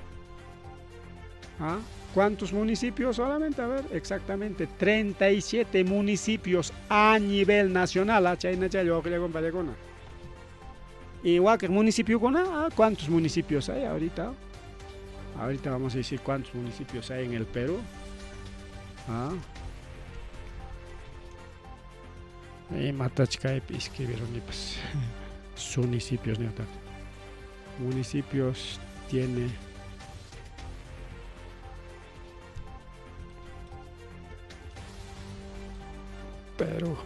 ¿Cuántos municipios? Solamente, a ver, exactamente 37 municipios a nivel nacional. Chayna wawqillaykuna panillaykuna. Y wakin municipiokuna, ¿cuántos municipios hay ahorita? Ahorita vamos a decir cuántos municipios hay en el Perú. Imatach kaypi escribirunipas. Municipios, municipios tiene Perú.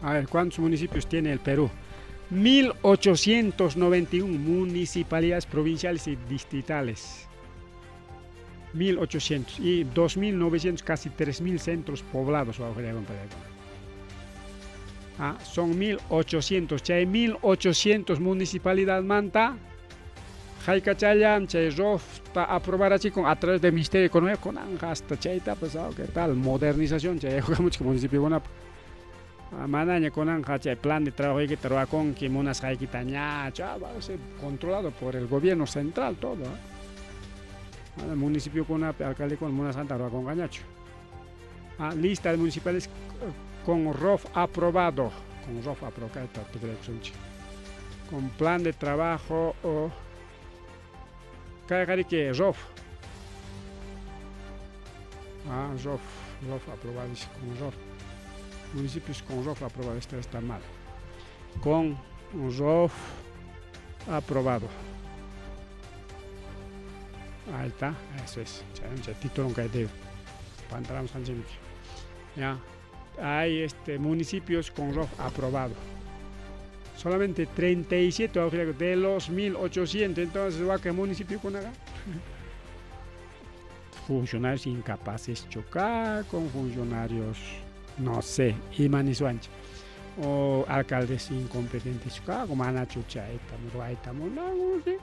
A ver, ¿cuántos municipios tiene el Perú? 1891 municipalidades provinciales y distritales. 1800 y 2900, casi 3000 centros poblados. Son 1800, chay 1800 municipalidad manta. Haykachallam chay ROF ta aprobarachikun a través del Ministerio de Economía con hasta chayta pues ¿qué tal? Modernización chay mucho municipio manaña kunanqa chay plan de trabajo que ruwakunki munasqaykita ña va a ser controlado por el gobierno central todo. Mana municipiokunapi alcaldekuna munasqanta ruwakunqañachu. Lista de municipales con ROF aprobado, con ROF aprobado, con plan de trabajo o kayqariki ROF. ROF, ROF aprobado, con ROF. Municipios con ROF aprobado, esta está mal. Con ROF aprobado. Ahí está, eso es. Título Ya. Hay municipios con ROF aprobado. Solamente 37 de los 1800. Entonces, ¿va a qué municipio con acá? Funcionarios incapaces chocar con funcionarios, no sé, imanisuancha. O alcaldes incompetentes chocar, como manachu chayta, ruayta, no sé.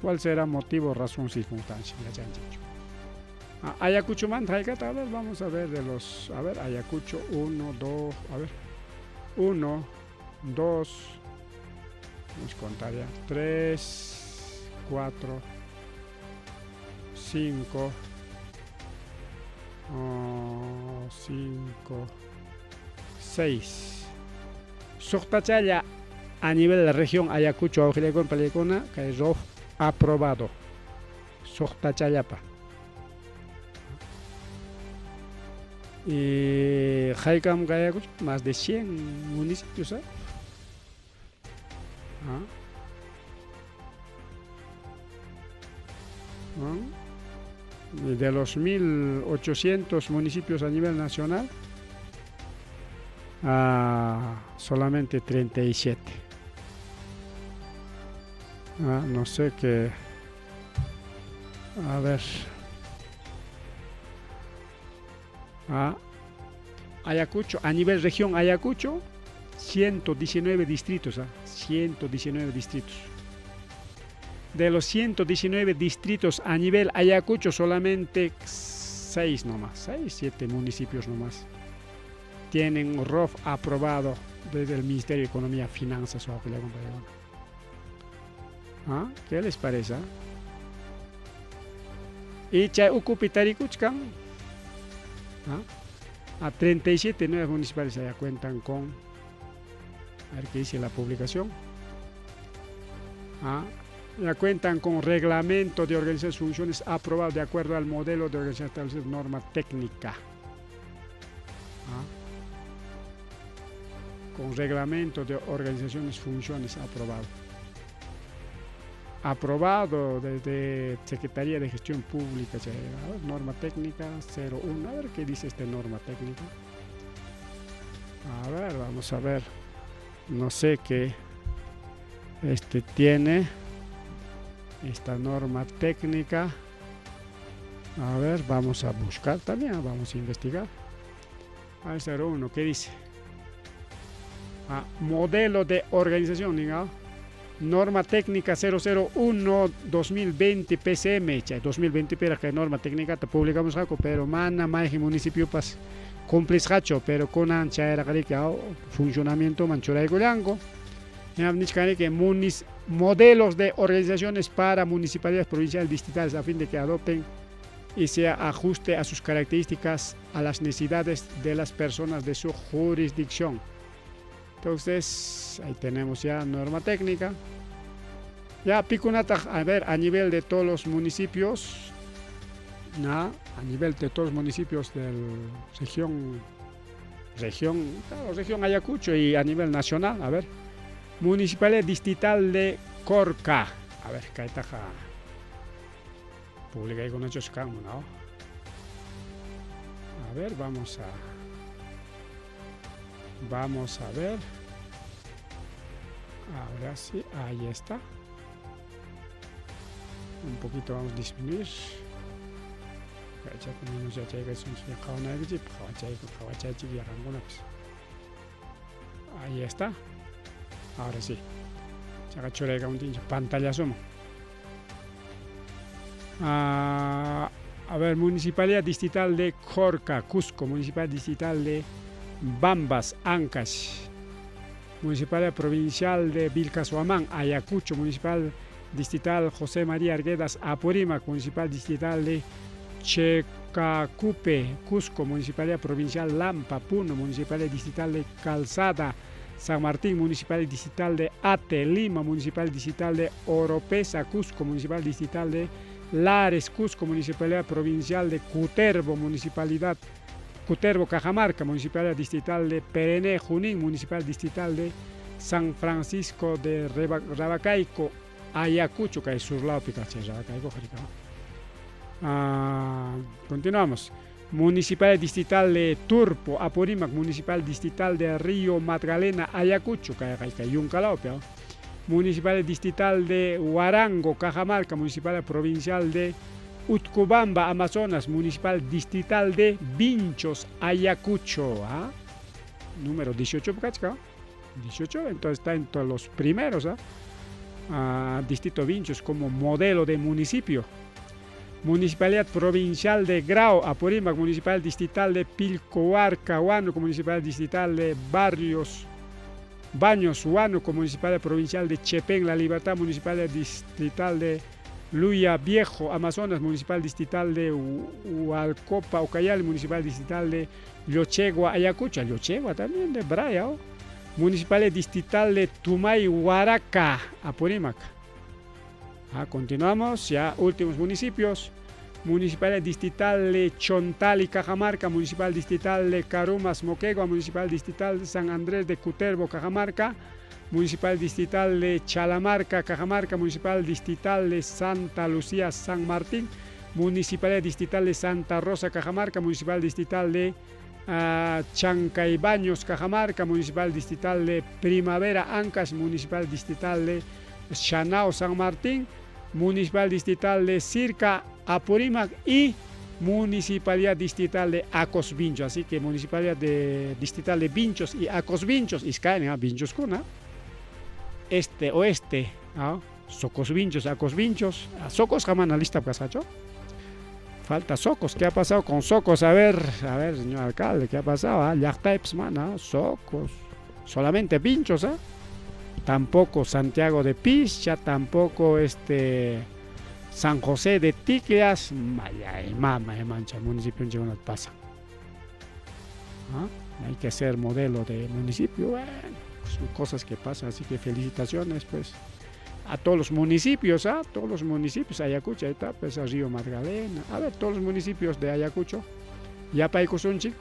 ¿Cuál será motivo, razón, circunstancia? Ayacucho manta, a ver, vamos a ver de los, a ver, Ayacucho, 1, 2, a ver, 1, 2, vamos a contar ya, 3, 4, 5, 5, 6. Suqtachalla a nivel de la región Ayacucho, wawqillaykuna panillaykuna, kay ROF aprobado. Suqtachallapa. Y haykam kay Ayacucho, más de 100 municipios, ¿eh? ¿Ah? De los 1800 municipios a nivel nacional, solamente 37. No sé qué. A ver. Ayacucho, a nivel región Ayacucho, 119 distritos, 119 distritos. De los 119 distritos a nivel Ayacucho, solamente 6 nomás, 6, 7 municipios nomás tienen ROF aprobado desde el Ministerio de Economía, Finanzas. ¿Qué les parece? Y chay ukupi tarikuchkan, a 37 nuevas municipales ya cuentan con A ver qué dice la publicación. Ah, ya cuentan con reglamento de organización de funciones aprobado de acuerdo al modelo de organización establecido norma técnica. Ah. Con reglamento de organizaciones funciones aprobado. Aprobado desde Secretaría de Gestión Pública, norma técnica 01. A ver qué dice esta norma técnica. A ver, vamos a ver. No sé qué este tiene esta norma técnica. A ver, vamos a buscar también, vamos a investigar. Al 01, ¿qué dice? Ah, modelo de organización, digamos. Norma técnica 001-2020 PCM. 2020 pero que norma técnica te publicamos algo, pero mana mayqin municipiopas cumplisqachu, pero kunan chayraqariki funcionamiento man churaykullanku. Nichkaniki modelos de organizaciones para municipalidades provinciales distritales a fin de que adopten y se ajuste a sus características, a las necesidades de las personas de su jurisdicción. Entonces, ahí tenemos ya norma técnica. Ya pikunataq, a ver, a nivel de todos los municipios, ¿no? A nivel de todos los municipios de región, región, claro, región Ayacucho y a nivel nacional, a ver, Municipalidad Distrital de Corca. A ver, kaytaqa publicaykunachus kanman, ¿no? A ver, vamos a ver. Ahora sí, ahí está. Un poquito vamos a disminuir. Ahí Ahí está. Ahora sí. Pantallazo. Ah, a ver, Municipalidad Distrital de Corca, Cusco, Municipalidad Distrital de Bambas, Ancash, Municipalidad Provincial de Vilcashuamán, Ayacucho, Municipal Distrital José María Arguedas, Apurímac, Municipal Distrital de Checacupe, Cusco, Municipalidad Provincial Lampa, Puno, Municipalidad Distrital de Calzada, San Martín, Municipalidad Distrital de Ate, Lima, Municipalidad Distrital de Oropesa, Cusco, Municipalidad Distrital de Lares, Cusco, Municipalidad Provincial de Cutervo, Municipalidad Cutervo, Cajamarca, Municipalidad Distrital de Perené, Junín, Municipalidad Distrital de San Francisco de Rabacaico, Ayacucho, que es sur lado Rabacaico, ah, continuamos. Municipalidad Distrital de Turpo, Apurímac, Municipal Distrital de Río Magdalena, Ayacucho, Yuncalao, Municipalidad Distrital de Huarango, Cajamarca, Municipalidad Provincial de Utcubamba, Amazonas, Municipal Distrital de Vinchos, Ayacucho. ¿Ah? Número 18, 18, entonces está entre los primeros. ¿Ah? Ah, Distrito Vinchos como modelo de municipio. Municipalidad Provincial de Grau, Apurímac, Municipal Distrital de Pilcohuarca, Huánuco, Municipal Distrital de Barrios, Baños, Huánuco, Municipalidad Provincial de Chepén, La Libertad, Municipalidad Distrital de Luya Viejo, Amazonas, Municipal Distrital de Hualcopa, Ucayali, Municipal Distrital de Llochegua, Ayacucho, Llochegua también de Braya, oh. Municipalidad Distrital de Tumay, Huaraca, Apurímac. Ah, continuamos, ya últimos municipios. Municipalidad Distrital de Chontali, Cajamarca, Municipal Distrital de Carumas, Moquegua, Municipal Distrital de San Andrés de Cutervo, Cajamarca, Municipal Distrital de Chalamarca, Cajamarca, Municipal Distrital de Santa Lucía, San Martín, Municipalidad Distrital de Santa Rosa, Cajamarca, Municipal Distrital de Chancaybaños, Cajamarca, Municipal Distrital de Primavera, Ancash, Municipal Distrital de Chanao, San Martín, Municipal Distrital de Circa, Apurímac y Municipalidad Distrital de Acosvinchos. Así que Municipalidad de, Distrital de Vinchos y Acosvinchos, iskaynin, ¿ah? Vinchos kuna, este, oeste, ¿ah? Socosvinchos, Acosvinchos, Socos jamás lista kasqachu. Falta Socos, ¿qué ha pasado con Socos? A ver, señor alcalde, ¿qué ha pasado? Ah, Llaqtaypas mana, Socos, solamente Vinchos, ¿ah? Tampoco Santiago de Pischa, tampoco San José de Ticlias, mama, mancha, municipio en pasa. ¿Ah? Hay que ser modelo de municipio, bueno. Son cosas que pasan, así que felicitaciones pues a todos los municipios, a todos los municipios, Ayacucho, ahí está, pues a Río Magdalena, a ver, todos los municipios de Ayacucho, Yapaykusunchik,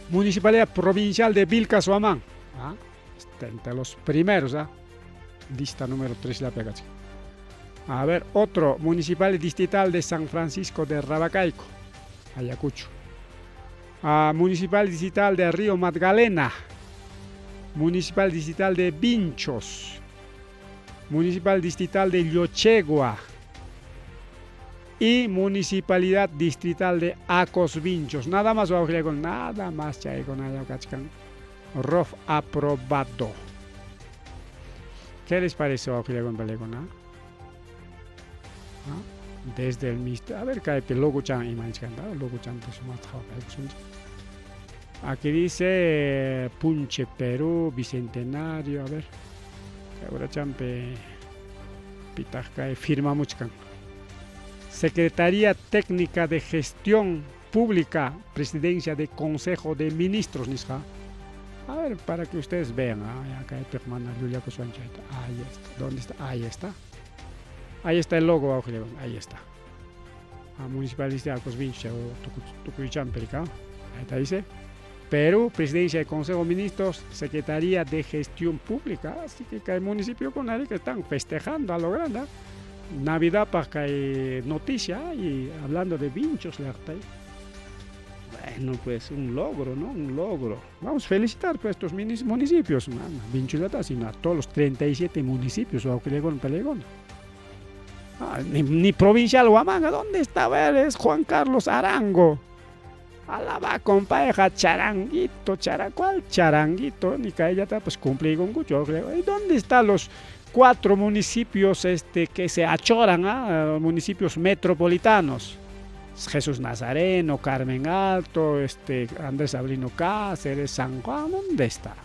Municipalidad Provincial de Vilcashuamán, ¿ah? Está entre los primeros, ¿ah? Lista número 3 la pegacha. A ver, otro, Municipal Distrital de San Francisco de Rabacaico, Ayacucho. Ah, Municipal Distrital de Río Magdalena, Municipal Distrital de Vinchos, Municipal Distrital de Llochegua y Municipalidad Distrital de Acos Vinchos. Nada más, nada más, ROF aprobado. ¿Qué les parece, ¿Ah? Desde el mister, a ver, kaypi logo chan imanchkanta, logo chan Aquí dice Punche Perú, Bicentenario, a ver. Champe pitaq firmamuchkan. Secretaría Técnica de Gestión Pública, Presidencia de Consejo de Ministros, nisqa. A ver, para que ustedes vean, acá ahí está. ¿Dónde está? Ahí está. Ahí está el logo, ahí está. A Municipalidad de Acos Ahí está, dice. Perú, Presidencia del Consejo de Ministros, Secretaría de Gestión Pública. Así que el municipio con que están festejando a lo grande. Navidad para que hay noticia y hablando de vinchos, bueno, pues un logro, ¿no? Un logro. Vamos a felicitar pues estos municipios, Vinchulata, sino a todos los 37 municipios, o ah, ni, provincial Huamanga, ¿dónde está? A ver, es Juan Carlos Arango. Alaba, compaeja, charanguito, chara, ¿cuál charanguito? Ni ya pues cumplí con mucho. ¿Y dónde están los cuatro municipios que se achoran, ah? Municipios metropolitanos? Jesús Nazareno, Carmen Alto, Andrés Avelino Cáceres, San Juan, ¿dónde está?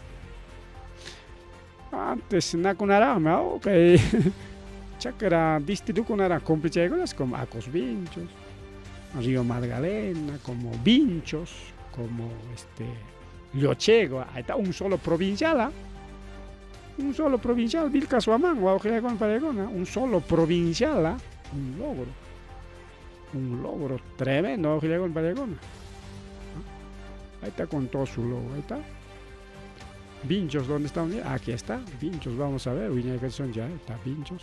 Antes nakunarama, ok. Chakra distrito kunara cumplichaykunas como Acos Vinchos, Río Magdalena, como Vinchos, como Llochego, ahí está un solo provincial, ¿ah? Un solo provincial, Vilcashuamán, un solo provincial, ¿ah? Un logro tremendo, ahí está con todo su logo, ahí está. Vinchos, ¿dónde están? Aquí está, Vinchos, vamos a ver, son ya, está Vinchos.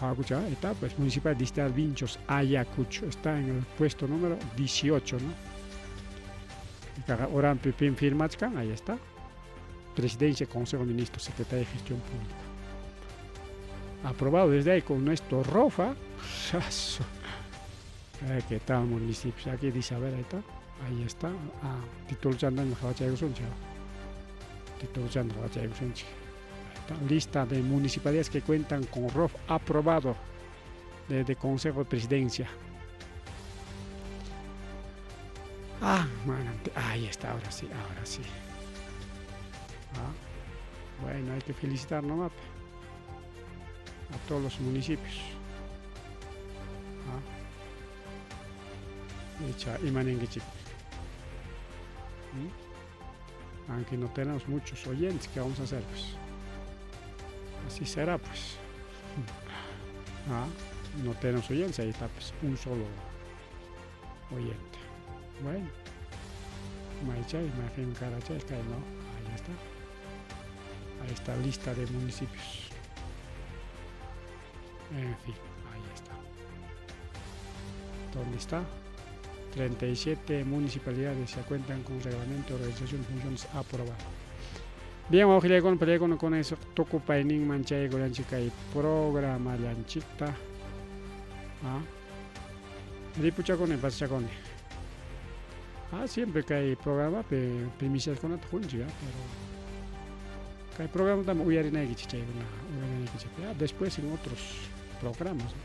Ahí está, pues Municipal Distrital Vinchos, Ayacucho, está en el puesto número 18, ¿no? Ahora Pipín firmachkan, ahí está. Presidencia, Consejo de Ministros, Secretaría de Gestión Pública. Aprobado desde ahí con nuestro ROFA. ¿Qué tal municipio? Aquí dice, a ver, ahí está. Ahí está. Ah, título Título Lista de municipalidades que cuentan con ROF aprobado desde Consejo de Presidencia. Ah, bueno, ahí está, ahora sí, ahora sí. Ah, bueno, hay que felicitar nomás a todos los municipios. Ah. ¿Mm? Aunque no tenemos muchos oyentes, ¿qué vamos a hacer? Pues así será, pues. Ah, no tenemos oyentes, ahí está, pues, un solo oyente. Bueno, Maichay, Karachay, no, ahí está. Ahí está lista de municipios. En fin, ahí está. ¿Dónde está? 37 municipalidades se cuentan con reglamento de organización y funciones aprobado. Bien, con con eso tukupaynin manchay kay programa llanchikta. Ah. Ripuchakuni pasachakuni. Ah, siempre que hay programa primicias con pero kay programa tam uyarinaykichik chaykuna uyarinaykichik después en otros programas, ¿no?